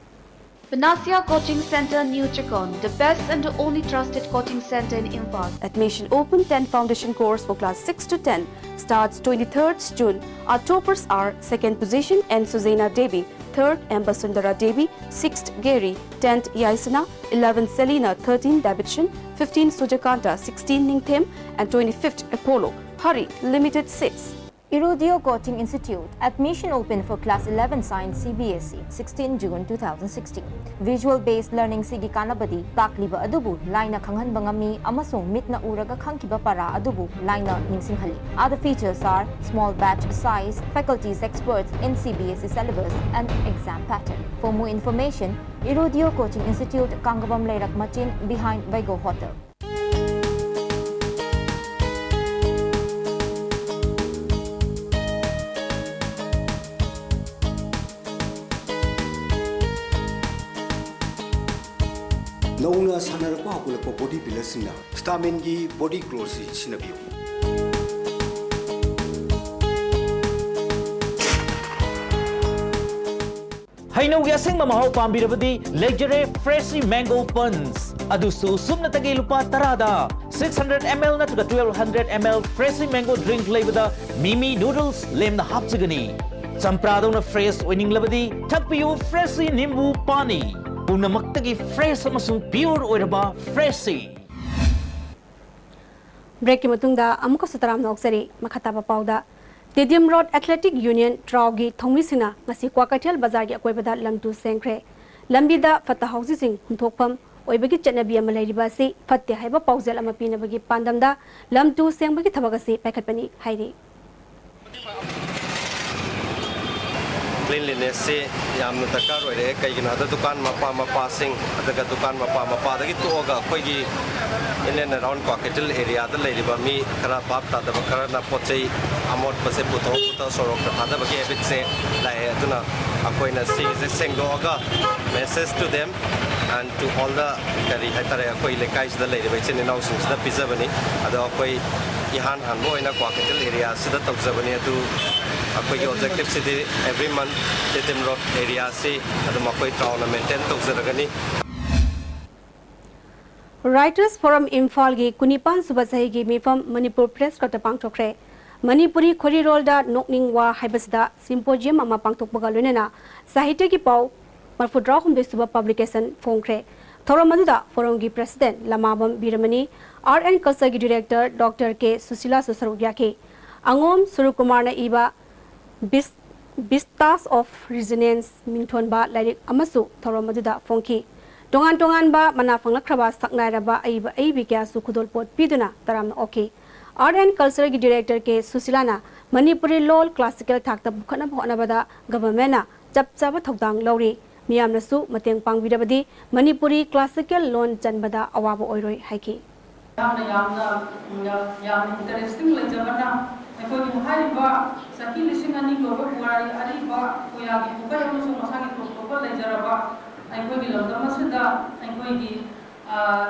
Panacea Coaching Center, New Chikkon, the best and the only trusted coaching center in Imphal. Admission open. Ten foundation course for class six to ten starts twenty-third June. Our toppers are: second position, N Suzena Devi; third, M Basundara Devi; sixth, Gary; tenth, Yaisana; eleventh, Selina; thirteen, Davidson; fifteen, Sujakanta; sixteen, Ningthem; and twenty-fifth, Apollo. Hurry, limited seats. Irudio Coaching Institute. Admission open for class eleven science C B S E, sixteen June two thousand sixteen. Visual based learning ꯁꯤꯒꯤ ꯀꯥꯟꯅꯕꯗꯤ ꯇꯥꯛꯂꯤꯕ ꯑꯗꯨꯕꯨ ꯂꯥꯏꯅ ꯈꯪꯍꯟꯕ ꯉꯝꯃꯤ ꯑꯃꯁꯨꯡ ꯃꯤꯠꯅ ꯎꯔꯒ ꯈꯪꯈꯤꯕ ꯄꯔꯥ ꯑꯗꯨꯕꯨ ꯂꯥꯏꯅ ꯅꯤꯡꯁꯤꯡꯍꯜꯂꯤ꯫ Other features are small batch size, faculties experts in C B S E syllabus and exam pattern. For more information, Irudio Coaching Institute, Kangabam Leirak Machin, behind Vaigo Hotel. ꯅꯧꯅ ꯁꯥꯟꯅꯔꯛꯄ ꯍꯧꯒꯠꯂꯛꯄ ꯕꯣꯗꯤ ꯕꯤꯜꯗꯔꯁꯤꯡꯅ ꯁ꯭ꯇꯥꯃꯤꯟꯒꯤ ꯕꯣꯗꯤ ꯒ꯭ꯂꯣꯁꯤ ꯁꯤꯖꯤꯟꯅꯕꯤꯌꯨ꯫ ꯍꯩꯅꯧꯒꯤ ꯑꯁꯦꯡꯕ ꯃꯍꯥꯎ ꯄꯥꯝꯕꯤꯔꯕꯗꯤ ꯂꯩꯖꯔꯦ ꯐ꯭ꯔꯦꯁꯤ mango ꯄꯟꯁ, ꯑꯗꯨꯁꯨ ꯁꯨꯞꯅꯇꯒꯤ ꯂꯨꯄꯥ ꯇꯔꯥꯗ꯫ Six hundred M L ꯅꯠꯇ꯭ꯔꯒ twelve hundred M L fresh mango drink ꯂꯩꯕꯗ ꯃꯤꯃꯤ ꯅꯨꯗꯜꯁ ꯂꯦꯝꯅ ꯍꯥꯞꯆꯒꯅꯤ꯫ ꯆꯝꯄ꯭ꯔꯥꯗꯧꯅ ꯐ꯭ꯔꯦꯁ ꯑꯣꯏꯅꯤꯡꯂꯕꯗꯤ ꯊꯛꯄꯤꯌꯨ ꯐ꯭ꯔꯦꯁꯤ ꯅꯤꯝꯕꯨ ꯄꯥꯅꯤ꯫ ꯄꯨꯝꯅꯃꯛꯇꯒꯤ ꯐ꯭ꯔꯦꯁ ꯑꯃꯁꯨꯡ ꯄꯤꯌꯣꯔ ꯑꯣꯏꯔꯕ ꯐ꯭ꯔꯦꯁꯤ꯫ ꯕ꯭ꯔꯦꯛꯀꯤ ꯃꯇꯨꯡꯗ ꯑꯃꯨꯛꯀꯁꯨ ꯇꯔꯥꯝꯅ ꯑꯣꯛꯆꯔꯤ꯫ ꯃꯈꯥ ꯇꯥꯕ ꯄꯥꯎꯗ, ꯇꯦꯗꯤꯌꯝ ꯔꯣꯗ ꯑꯦꯊꯂꯦꯇꯤꯛ ꯌꯨꯅꯤꯌꯟ, ꯇ꯭ꯔꯥꯎꯒꯤ ꯊꯧꯃꯤꯁꯤꯡꯅ ꯉꯁꯤ ꯀ꯭ꯋꯥꯀꯩꯊꯦꯜ ꯕꯖꯥꯔꯒꯤ ꯑꯀꯣꯏꯕꯗ ꯂꯝ ꯇꯨ ꯁꯦꯡꯈ꯭ꯔꯦ꯫ ꯂꯝꯕꯤꯗ ꯐꯠꯇ ꯍꯥꯎꯗꯤꯁꯤꯡ ꯍꯨꯟꯊꯣꯛꯐꯝ ꯑꯣꯏꯕꯒꯤ ꯆꯠꯅꯕꯤ ꯑꯃ ꯂꯩꯔꯤꯕ ꯑꯁꯤ ꯐꯠꯇꯦ ꯍꯥꯏꯕ ꯄꯥꯎꯖꯦꯜ ꯑꯃ ꯄꯤꯅꯕꯒꯤ ꯄꯥꯟꯗꯝꯗ ꯂꯝ ꯇꯨ ꯁꯦꯡꯕꯒꯤ ꯊꯕꯛ ꯑꯁꯤ ꯄꯥꯏꯈꯠꯄꯅꯤ ꯍꯥꯏꯔꯤ꯫ ꯀ꯭ꯂꯤꯟꯂꯤꯅꯦꯁꯁꯤ ꯌꯥꯝꯅ ꯗꯔꯀꯥꯔ ꯑꯣꯏꯔꯛꯑꯦ꯫ ꯀꯩꯒꯤꯅꯣ ꯍꯥꯏꯕꯗ ꯗꯨꯀꯥꯟ ꯃꯄꯥ ꯃꯄꯥꯁꯤꯡ, ꯑꯗꯨꯒ ꯗꯨꯀꯥꯟ ꯃꯄꯥ ꯃꯄꯥꯗꯒꯤ ꯇꯣꯛꯑꯒ ꯑꯩꯈꯣꯏꯒꯤ in and around ꯀ꯭ꯋꯥꯀꯩꯊꯦꯜ ꯑꯦꯔꯤꯌꯥꯗ ꯂꯩꯔꯤꯕ ꯃꯤ ꯈꯔ ꯚꯥꯞ ꯇꯥꯗꯕ ꯈꯔꯅ ꯄꯣꯠ ꯆꯩ ꯑꯃꯣꯠꯄꯁꯦ ꯄꯨꯊꯣꯛ ꯄꯨꯊꯣꯛ ꯁꯣꯔꯣꯛꯇ ꯊꯥꯗꯕꯒꯤ ꯍꯦꯕꯤꯠꯁꯦ ꯂꯥꯛꯑꯦ꯫ ꯑꯗꯨꯅ ꯑꯩꯈꯣꯏꯅ ꯁꯤꯁꯦ ꯁꯦꯡꯗꯣꯛꯑꯒ message to them and to all the, ꯀꯔꯤ ꯍꯥꯏꯇꯥꯔꯦ, ꯑꯩꯈꯣꯏ ꯂꯩꯀꯥꯏꯁꯤꯗ ꯂꯩꯔꯤꯕ ꯏꯆꯤꯟ ꯏꯅꯥꯎꯁꯤꯡꯁꯤꯗ ꯄꯤꯖꯕꯅꯤ꯫ ꯑꯗꯣ ꯑꯩꯈꯣꯏ ꯏꯍꯥꯟ ꯍꯥꯟꯕ ꯑꯣꯏꯅ ꯀ꯭ꯋꯥꯀꯩꯊꯦꯜ ꯑꯦꯔꯤꯌꯥꯁꯤꯗ ꯇꯧꯖꯕꯅꯤ꯫ ꯑꯗꯨ ꯑꯩꯈꯣꯏꯒꯤ ꯑꯣꯕꯖꯦꯛꯇꯤꯚꯁꯤꯗꯤ ꯑꯦꯕ꯭ꯔꯤ ꯃꯟꯊ ꯇꯤꯗꯤꯝ ꯔꯣꯗ ꯑꯦꯔꯤꯌꯥꯁꯤ ꯑꯗꯨꯝ ꯑꯩꯈꯣꯏ ꯆꯥꯎꯅ ꯃꯦꯟꯇꯦꯟ ꯇꯧꯖꯔꯒꯅꯤ꯫ Writers Forum ꯏꯝꯐꯥꯜꯒꯤ ꯀꯨꯟꯅꯤꯄꯥꯟ ꯁꯨꯕ ꯆꯍꯤꯒꯤ ꯃꯤꯐꯝ ꯃꯅꯤꯄꯨꯔ ꯄ꯭ꯔꯦꯁ ꯀ꯭ꯂꯕꯇ ꯄꯥꯡꯊꯣꯛꯈ꯭ꯔꯦ꯫ ꯃꯅꯤꯄꯨꯔꯤ ꯈꯣꯔꯤꯔꯣꯜꯗ ꯅꯣꯛꯅꯤꯡ ꯋꯥ ꯍꯥꯏꯕꯁꯤꯗ ꯁꯤꯝꯄꯣꯖꯤꯌꯝ ꯑꯃ ꯄꯥꯡꯊꯣꯛꯄꯒ ꯂꯣꯏꯅꯅ ꯁꯥꯍꯤꯇ꯭ꯌꯒꯤ ꯄꯥꯎ ꯃꯔꯤꯐꯨꯇꯔꯥ ꯍꯨꯝꯗꯣꯏ ꯁꯨꯕ ꯄꯕ꯭ꯂꯤꯀꯦꯁꯟ ꯐꯣꯡꯈ꯭ꯔꯦ꯫ ꯊꯧꯔꯝ ꯑꯗꯨꯗ ꯐꯣꯔꯝꯒꯤ ꯄ꯭ꯔꯦꯁꯤꯗꯦꯟꯠ ꯂꯃꯥꯕꯝ ꯕꯤꯔꯃꯅꯤ, ꯑꯥꯔꯠ ꯑꯦꯟ ꯀꯜꯆꯔꯒꯤ ꯗꯤꯔꯦꯛꯇꯔ ꯗꯣꯛꯇꯔ ꯀꯦ ꯁꯨꯁꯤꯂꯥꯁꯨ ꯁꯔꯨꯛ ꯌꯥꯈꯤ꯫ ꯑꯉꯣꯝ ꯁꯨꯔꯨꯀꯨꯃꯥꯔꯅ ꯏꯕ ꯕꯤꯁ-, ꯕꯤꯁꯇꯥꯁ ꯑꯣꯐ ꯔꯤꯖꯅꯦꯟꯁ ꯃꯤꯡꯊꯣꯟꯕ ꯂꯥꯏꯔꯤꯛ ꯑꯃꯁꯨ ꯊꯧꯔꯝ ꯑꯗꯨꯗ ꯐꯣꯡꯈꯤ꯫ ꯇꯣꯉꯥꯟ ꯇꯣꯉꯥꯟꯕ ꯃꯅꯥ ꯐꯪꯂꯛꯈ꯭ꯔꯕ ꯁꯛꯅꯥꯏꯔꯕ ꯑꯏꯕ ꯑꯏꯕꯤ ꯀꯌꯥꯁꯨ ꯈꯨꯗꯣꯜꯄꯣꯠ ꯄꯤꯗꯨꯅ ꯇꯔꯥꯝꯅ ꯑꯣꯛꯈꯤ꯫ ꯑꯥꯔꯠ ꯑꯦꯟ ꯀꯜꯆꯔꯒꯤ ꯗꯤꯔꯦꯛꯇꯔ ꯀꯦ ꯁꯨꯁꯤꯂꯥꯅ ꯃꯅꯤꯄꯨꯔꯤ ꯂꯣꯜ ꯀ꯭ꯂꯥꯁꯤꯀꯦꯜ ꯊꯥꯛꯇ ꯄꯨꯈꯠꯅꯕ ꯍꯣꯠꯅꯕꯗ ꯒꯚꯔꯟꯃꯦꯟꯠꯅ ꯆꯞ ꯆꯥꯕ ꯊꯧꯗꯥꯡ ꯂꯧꯔꯤ, ꯃꯤꯌꯥꯝꯅꯁꯨ ꯃꯇꯦꯡ ꯄꯥꯡꯕꯤꯔꯕꯗꯤ ꯃꯅꯤꯄꯨꯔꯤ ꯀ꯭ꯂꯥꯁꯤꯀꯦꯜ ꯂꯣꯟ ꯆꯟꯕꯗ ꯑꯋꯥꯕ ꯑꯣꯏꯔꯣꯏ ꯍꯥꯏꯈꯤ꯫ ꯌꯥꯝꯅ, ꯌꯥꯝꯅ, ꯌꯥꯝꯅ ꯏꯟꯇꯔꯦꯁꯇꯤꯡ ꯂꯩꯖꯕꯅ ꯑꯩꯈꯣꯏꯒꯤ ꯍꯥꯏꯔꯤꯕ ꯆꯍꯤ ꯂꯤꯁꯤꯡ ꯑꯅꯤ ꯀꯧꯕ ꯄꯨꯋꯥꯔꯤ ꯑꯔꯤꯕ ꯄꯨꯌꯥꯒꯤ ꯄꯨꯀꯩ ꯑꯃꯁꯨꯡ ꯃꯁꯥꯒꯤ ꯇꯣꯞ ꯇꯣꯞꯄ ꯂꯩꯖꯔꯕ ꯑꯩꯈꯣꯏꯒꯤ ꯂꯝꯗꯝ ꯑꯁꯤꯗ ꯑꯩꯈꯣꯏꯒꯤ, ꯑ,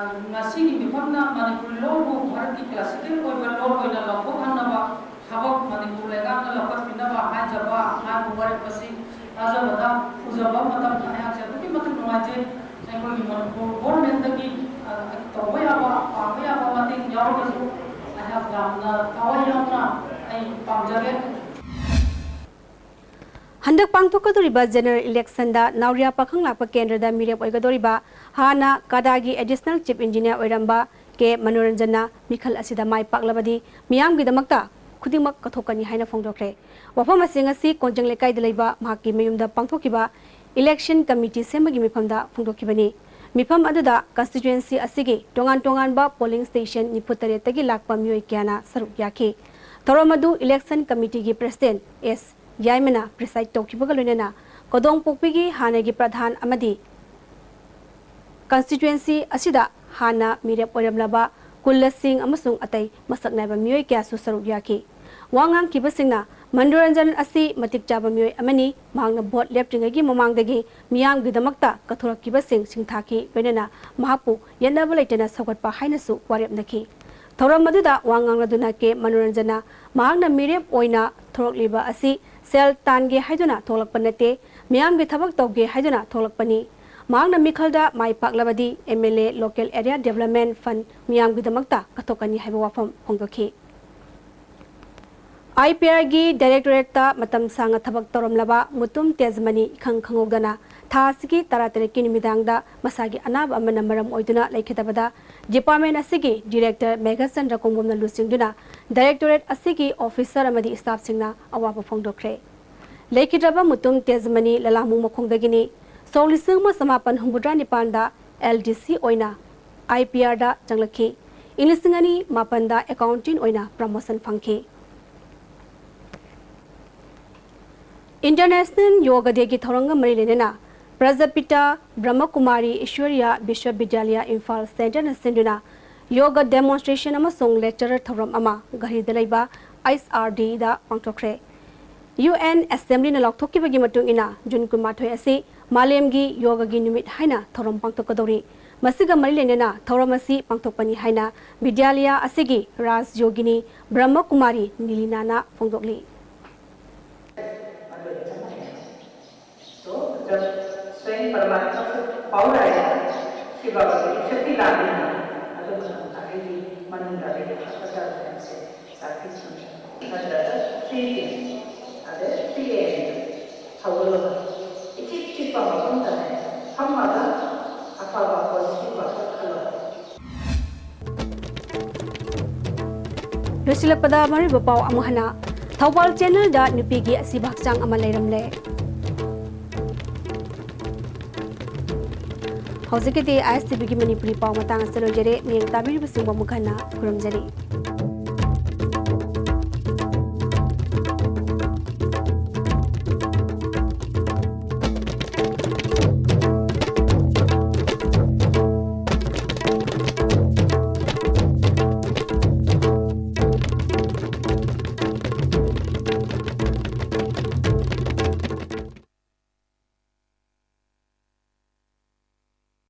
ꯉꯁꯤꯒꯤ ꯃꯤꯐꯝꯅ ꯃꯅꯤꯄꯨꯔꯤ ꯂꯣꯟꯕꯨ ꯚꯥꯔꯠꯀꯤ ꯀ꯭ꯂꯥꯁꯤꯀꯦꯜ ꯑꯣꯏꯕ ꯂꯣꯟ ꯑꯣꯏꯅ ꯂꯥꯎꯊꯣꯛꯍꯟꯅꯕ ꯊꯕꯛ ꯃꯅꯤꯄꯨꯔ ꯂꯩꯉꯥꯛꯅ ꯂꯧꯈꯠꯄꯤꯅꯕ ꯍꯥꯏꯖꯕ ꯍꯥꯏꯕ ꯋꯥꯔꯦꯞ ꯑꯁꯤ ꯇꯥꯖꯕꯗ, ꯎꯖꯕ ꯃꯇꯝꯗ ꯑꯩꯍꯥꯛꯁꯦ ꯑꯗꯨꯛꯀꯤ ꯃꯇꯤꯛ ꯅꯨꯡꯉꯥꯏꯖꯩ꯫ ꯑꯩꯈꯣꯏꯒꯤ ꯃꯅꯤꯄꯨꯔ ꯒꯣꯔꯃꯦꯟꯗꯒꯤ, ꯑ, ꯇꯧꯕ ꯌꯥꯕ, ꯄꯥꯡꯕ ꯌꯥꯕ ꯃꯇꯦꯡ ꯌꯥꯎꯔꯒꯁꯨ ꯑꯩꯍꯥꯛ ꯌꯥꯝꯅ ꯊꯋꯥꯏ ꯌꯥꯎꯅ ꯑꯩ ꯄꯥꯡꯖꯒꯦ꯫ ꯍꯟꯗꯛ ꯄꯥꯡꯊꯣꯛꯀꯗꯧꯔꯤꯕ ꯖꯦꯅꯔꯦꯜ ꯏꯂꯦꯛꯁꯟꯗ ꯅꯥꯎꯔꯤꯌꯥ ꯄꯥꯈꯪ ꯂꯥꯛꯄ ꯀꯦꯟꯗ꯭ꯔꯗ ꯃꯤꯔꯦꯞ ꯑꯣꯏꯒꯗꯧꯔꯤꯕ ꯍꯥꯟꯅ ꯀꯥꯗꯥꯒꯤ ꯑꯦꯗꯤꯁꯅꯦꯜ ꯆꯤꯐ ꯏꯟꯖꯤꯅꯤꯌꯔ ꯑꯣꯏꯔꯝꯕ ꯀꯦ ꯃꯅꯣꯔꯟꯖꯟꯅ ꯃꯤꯈꯜ ꯑꯁꯤꯗ ꯃꯥꯏ ꯄꯥꯛꯂꯕꯗꯤ ꯃꯤꯌꯥꯝꯒꯤꯗꯃꯛꯇ ꯈꯨꯗꯤꯡꯃꯛ ꯀꯠꯊꯣꯛꯀꯅꯤ ꯍꯥꯏꯅ ꯐꯣꯡꯗꯣꯛꯈ꯭ꯔꯦ꯫ ꯋꯥꯐꯝ ꯑꯁꯤꯡ ꯑꯁꯤ ꯀꯣꯟꯖꯪ ꯂꯩꯀꯥꯏꯗ ꯂꯩꯕ ꯃꯍꯥꯛꯀꯤ ꯃꯌꯨꯝꯗ ꯄꯥꯡꯊꯣꯛꯈꯤꯕ ꯏꯂꯦꯛꯁꯟ ꯀꯃꯤꯇꯤ ꯁꯦꯝꯕꯒꯤ ꯃꯤꯐꯝꯗ ꯐꯣꯡꯗꯣꯛꯈꯤꯕꯅꯤ꯫ ꯃꯤꯐꯝ ꯑꯗꯨꯗ ꯀꯟꯁꯇꯤꯇ꯭ꯋꯨꯌꯦꯟꯁꯤ ꯑꯁꯤꯒꯤ ꯇꯣꯉꯥꯟ ꯇꯣꯉꯥꯟꯕ ꯄꯣꯂꯤꯡ ꯁ꯭ꯇꯦꯁꯟ ꯅꯤꯐꯨ ꯇꯔꯦꯠꯇꯒꯤ ꯂꯥꯛꯄ ꯃꯤꯑꯣꯏ ꯀꯌꯥꯅ ꯁꯔꯨꯛ ꯌꯥꯈꯤ꯫ ꯊꯧꯔꯝ ꯑꯗꯨ ꯏꯂꯦꯛꯁꯟ ꯀꯃꯤꯇꯤꯒꯤ ꯄ꯭ꯔꯦꯁꯤꯗꯦꯟꯠ ꯑꯦꯁ ꯌꯥꯏꯃꯅ ꯄ꯭ꯔꯤꯁꯥꯏꯗ ꯇꯧꯈꯤꯕꯒ ꯂꯣꯏꯅꯅ ꯀꯣꯗꯣꯡꯄꯣꯛꯄꯤꯒꯤ ꯍꯥꯟꯅꯒꯤ ꯄ꯭ꯔꯙꯥꯟ ꯑꯃꯗꯤ ꯀꯟꯁꯇꯤꯇ꯭ꯋꯨꯌꯦꯟꯁꯤ ꯑꯁꯤꯗ ꯍꯥꯟꯅ ꯃꯤꯔꯦꯞ ꯑꯣꯏꯔꯝꯂꯕ ꯀꯨꯜꯂ ꯁꯤꯡ ꯑꯃꯁꯨꯡ ꯑꯇꯩ ꯃꯁꯛ ꯅꯥꯏꯕ ꯃꯤꯑꯣꯏ ꯀꯌꯥꯁꯨ ꯁꯔꯨꯛ ꯌꯥꯈꯤ꯫ ꯋꯥ ꯉꯥꯡꯈꯤꯕꯁꯤꯡꯅ ꯃꯟꯗꯨꯔꯟꯖꯟ ꯑꯁꯤ ꯃꯇꯤꯛ ꯆꯥꯕ ꯃꯤꯑꯣꯏ ꯑꯃꯅꯤ, ꯃꯍꯥꯛꯅ ꯚꯣꯠ ꯂꯦꯞꯇ꯭ꯔꯤꯉꯩꯒꯤ ꯃꯃꯥꯡꯗꯒꯤ ꯃꯤꯌꯥꯝꯒꯤꯗꯃꯛꯇ ꯀꯠꯊꯣꯔꯛꯈꯤꯕꯁꯤꯡ ꯁꯤꯡꯊꯥꯈꯤ, ꯂꯣꯏꯅꯅ ꯃꯍꯥꯛꯄꯨ ꯌꯦꯠꯅꯕ ꯂꯩꯇꯅ ꯁꯧꯒꯠꯄ ꯍꯥꯏꯅꯁꯨ ꯋꯥꯔꯦꯞꯅꯈꯤ꯫ ꯊꯧꯔꯝ ꯑꯗꯨꯗ ꯋꯥ ꯉꯥꯡꯂꯗꯨꯅ ꯀꯦ ꯃꯅꯣꯔꯟꯖꯟꯅ ꯃꯍꯥꯛꯅ ꯃꯤꯔꯦꯞ ꯑꯣꯏꯅ ꯊꯣꯔꯛꯂꯤꯕ ꯑꯁꯤ ꯁꯦꯜ ꯇꯥꯟꯒꯦ ꯍꯥꯏꯗꯨꯅ ꯊꯣꯛꯂꯛꯄ ꯅꯠꯇꯦ, ꯃꯤꯌꯥꯝꯒꯤ ꯊꯕꯛ ꯇꯧꯒꯦ ꯍꯥꯏꯗꯨꯅ ꯊꯣꯛꯂꯛꯄꯅꯤ꯫ ꯃꯍꯥꯛꯅ ꯃꯤꯈꯜꯗ ꯃꯥꯏ ꯄꯥꯛꯂꯕꯗꯤ M L A local area development fund ꯃꯤꯌꯥꯝꯒꯤꯗꯃꯛꯇ ꯀꯠꯊꯣꯛꯀꯅꯤ ꯍꯥꯏꯕ ꯋꯥꯐꯝ ꯐꯣꯡꯗꯣꯛꯈꯤ꯫ ꯑꯥꯏ ꯄꯤ ꯑꯥꯔꯒꯤ ꯗꯥꯏꯔꯦꯛꯇꯣꯔꯦꯠꯇ ꯃꯇꯝ ꯁꯥꯡꯅ ꯊꯕꯛ ꯇꯧꯔꯝꯂꯕ ꯃꯨꯇꯨꯝ ꯇꯦꯖꯃꯅꯤ ꯏꯈꯪ ꯈꯪꯍꯧꯗꯅ ꯊꯥ ꯑꯁꯤꯒꯤ ꯇꯔꯥꯇꯔꯦꯠꯀꯤ ꯅꯨꯃꯤꯗꯥꯡꯗ ꯃꯁꯥꯒꯤ ꯑꯅꯥꯕ ꯑꯃꯅ ꯃꯔꯝ ꯑꯣꯏꯗꯨꯅ ꯂꯩꯈꯤꯗꯕꯗ ꯗꯤꯄꯥꯔꯠꯃꯦꯟ ꯑꯁꯤꯒꯤ ꯗꯤꯔꯦꯛꯇꯔ ꯃꯦꯘꯆꯟꯗ꯭ꯔ ꯀꯣꯡꯕꯝꯅ ꯂꯨꯆꯤꯡꯗꯨꯅ ꯗꯥꯏꯔꯦꯛꯇꯣꯔꯦꯠ ꯑꯁꯤꯒꯤ ꯑꯣꯐꯤꯁꯔ ꯑꯃꯗꯤ ꯁ꯭ꯇꯥꯐꯁꯤꯡꯅ ꯑꯋꯥꯕ ꯐꯣꯡꯗꯣꯛꯈ꯭ꯔꯦ꯫ ꯂꯩꯈꯤꯗ꯭ꯔꯕ ꯃꯨꯇꯨꯝ ꯇꯦꯖꯃꯅꯤ ꯂꯂꯥꯃꯨ ꯃꯈꯣꯡꯗꯒꯤꯅꯤ꯫ ꯁꯣꯛ ꯂꯤꯁꯤꯡ ꯑꯃ ꯆꯃꯥꯄꯟ ꯍꯨꯝꯐꯨꯇꯔꯥ ꯅꯤꯄꯥꯟꯗ ꯑꯦꯜ ꯗꯤ ꯁꯤ ꯑꯣꯏꯅ ꯑꯥꯏ ꯄꯤ ꯑꯥꯔꯗ ꯆꯪꯂꯛꯈꯤ꯫ ꯏꯪ ꯂꯤꯁꯤꯡ ꯑꯅꯤ ꯃꯥꯄꯟꯗ ꯑꯦꯀꯥꯎꯟꯇꯦꯟ ꯑꯣꯏꯅ ꯄ꯭ꯔꯃꯣꯁꯟ ꯐꯪꯈꯤ꯫ ꯏꯟꯇꯔꯅꯦꯁꯅꯦꯜ ꯌꯣꯒ ꯗꯦꯒꯤ ꯊꯧꯔꯝꯒ ꯃꯔꯤ ꯂꯩꯅꯅ ꯄ꯭ꯔꯖꯥꯄꯤꯇꯥ ꯕ꯭ꯔꯍ꯭ꯃꯀꯨꯃꯥꯔꯤ ꯏꯁ꯭ꯋꯔꯤꯌꯥ ꯕꯤꯁ꯭ꯋꯕꯤꯗ꯭ꯌꯥꯂꯌ ꯏꯝꯐꯥꯜ ꯁꯦꯟꯇꯔꯅ ꯁꯤꯟꯗꯨꯅ ꯌꯣꯒ ꯗꯦꯃꯣꯟꯁꯇ꯭ꯔꯦꯁꯟ ꯑꯃꯁꯨꯡ ꯂꯦꯛꯆꯔꯔ ꯊꯧꯔꯝ ꯑꯃ ꯘꯔꯤꯗ ꯂꯩꯕ ꯑꯩꯆ ꯑꯥꯔ ꯗꯤꯗ ꯄꯥꯡꯊꯣꯛꯈ꯭ꯔꯦ꯫ ꯌꯨ ꯑꯦꯟ ꯑꯦꯁꯦꯝꯕ꯭ꯂꯤꯅ ꯂꯥꯎꯊꯣꯛꯈꯤꯕꯒꯤ ꯃꯇꯨꯡ ꯏꯟꯅ ꯖꯨꯟ ꯀꯨꯟꯃꯥꯊꯣꯏ ꯑꯁꯤ ꯃꯥꯂꯦꯝꯒꯤ ꯌꯣꯒꯒꯤ ꯅꯨꯃꯤꯠ ꯍꯥꯏꯅ ꯊꯧꯔꯝ ꯄꯥꯡꯊꯣꯛꯀꯗꯧꯔꯤ꯫ ꯃꯁꯤꯒ ꯃꯔꯤ ꯂꯩꯅꯅ ꯊꯧꯔꯝ ꯑꯁꯤ ꯄꯥꯡꯊꯣꯛꯄꯅꯤ ꯍꯥꯏꯅ ꯕꯤꯗ꯭ꯌꯥꯂꯌ ꯑꯁꯤꯒꯤ ꯔꯥꯖ ꯌꯣꯒꯤꯅꯤ ꯕ꯭ꯔꯍ꯭ꯃ ꯀꯨꯃꯥꯔꯤ ꯅꯤꯂꯤꯅꯥꯅ ꯐꯣꯡꯗꯣꯛꯂꯤ꯫ तो जब स्वयं परमात्मा से पावर आएगा, उसके बाद उसकी शक्ति लानी है, ꯑꯗꯨ ꯃꯇꯝꯗ ꯑꯩꯒꯤ ꯃꯅꯨꯡꯗ ꯑꯩꯒꯤ ꯍꯥꯀꯠꯆꯕ ꯃꯌꯥꯝꯁꯦ ꯆꯥꯛꯄꯤꯁꯅꯨ꯫ ꯅꯠꯇ꯭ꯔꯒ ꯊ꯭ꯔꯤ ꯄꯤ ꯑꯦꯝ, ꯑꯗꯩ ꯊ꯭ꯔꯤ ꯑꯦ ꯑꯦꯝ ꯍꯧꯒꯠꯂꯒ ꯏꯆꯤꯛ ꯆꯤꯛꯄ ꯃꯐꯝꯗꯅꯦ ꯐꯝꯃꯒ ꯑꯐꯕ ꯄꯣꯖꯤꯇꯤꯚ ꯋꯥꯈꯜ ꯈꯜꯂꯣ꯫ ꯂꯣꯏꯁꯤꯜꯂꯛꯄꯗ ꯃꯔꯨꯑꯣꯏꯕ ꯄꯥꯎ ꯑꯃꯨꯛ ꯍꯟꯅ꯫ ꯊꯧꯕꯥꯜ ꯆꯦꯅꯦꯜꯗ ꯅꯨꯄꯤꯒꯤ ꯑꯁꯤꯕ ꯍꯛꯆꯥꯡ ꯑꯃ ꯂꯩꯔꯝꯂꯦ꯫ ꯍꯧꯖꯤꯛꯀꯤꯗꯤ ꯑꯥꯏ ꯑꯦꯁ ꯇꯤ ꯚꯤꯒꯤ ꯃꯅꯤꯄꯨꯔꯤ ꯄꯥꯎ ꯃꯇꯥꯡ ꯑꯁꯤꯗ ꯂꯣꯏꯖꯔꯦ꯫ ꯃꯤꯠꯌꯦꯡ ꯇꯥꯕꯤꯔꯤꯕꯁꯤꯡꯕꯨ ꯑꯃꯨꯛ ꯍꯟꯅ ꯈꯨꯔꯨꯝꯖꯔꯤ꯫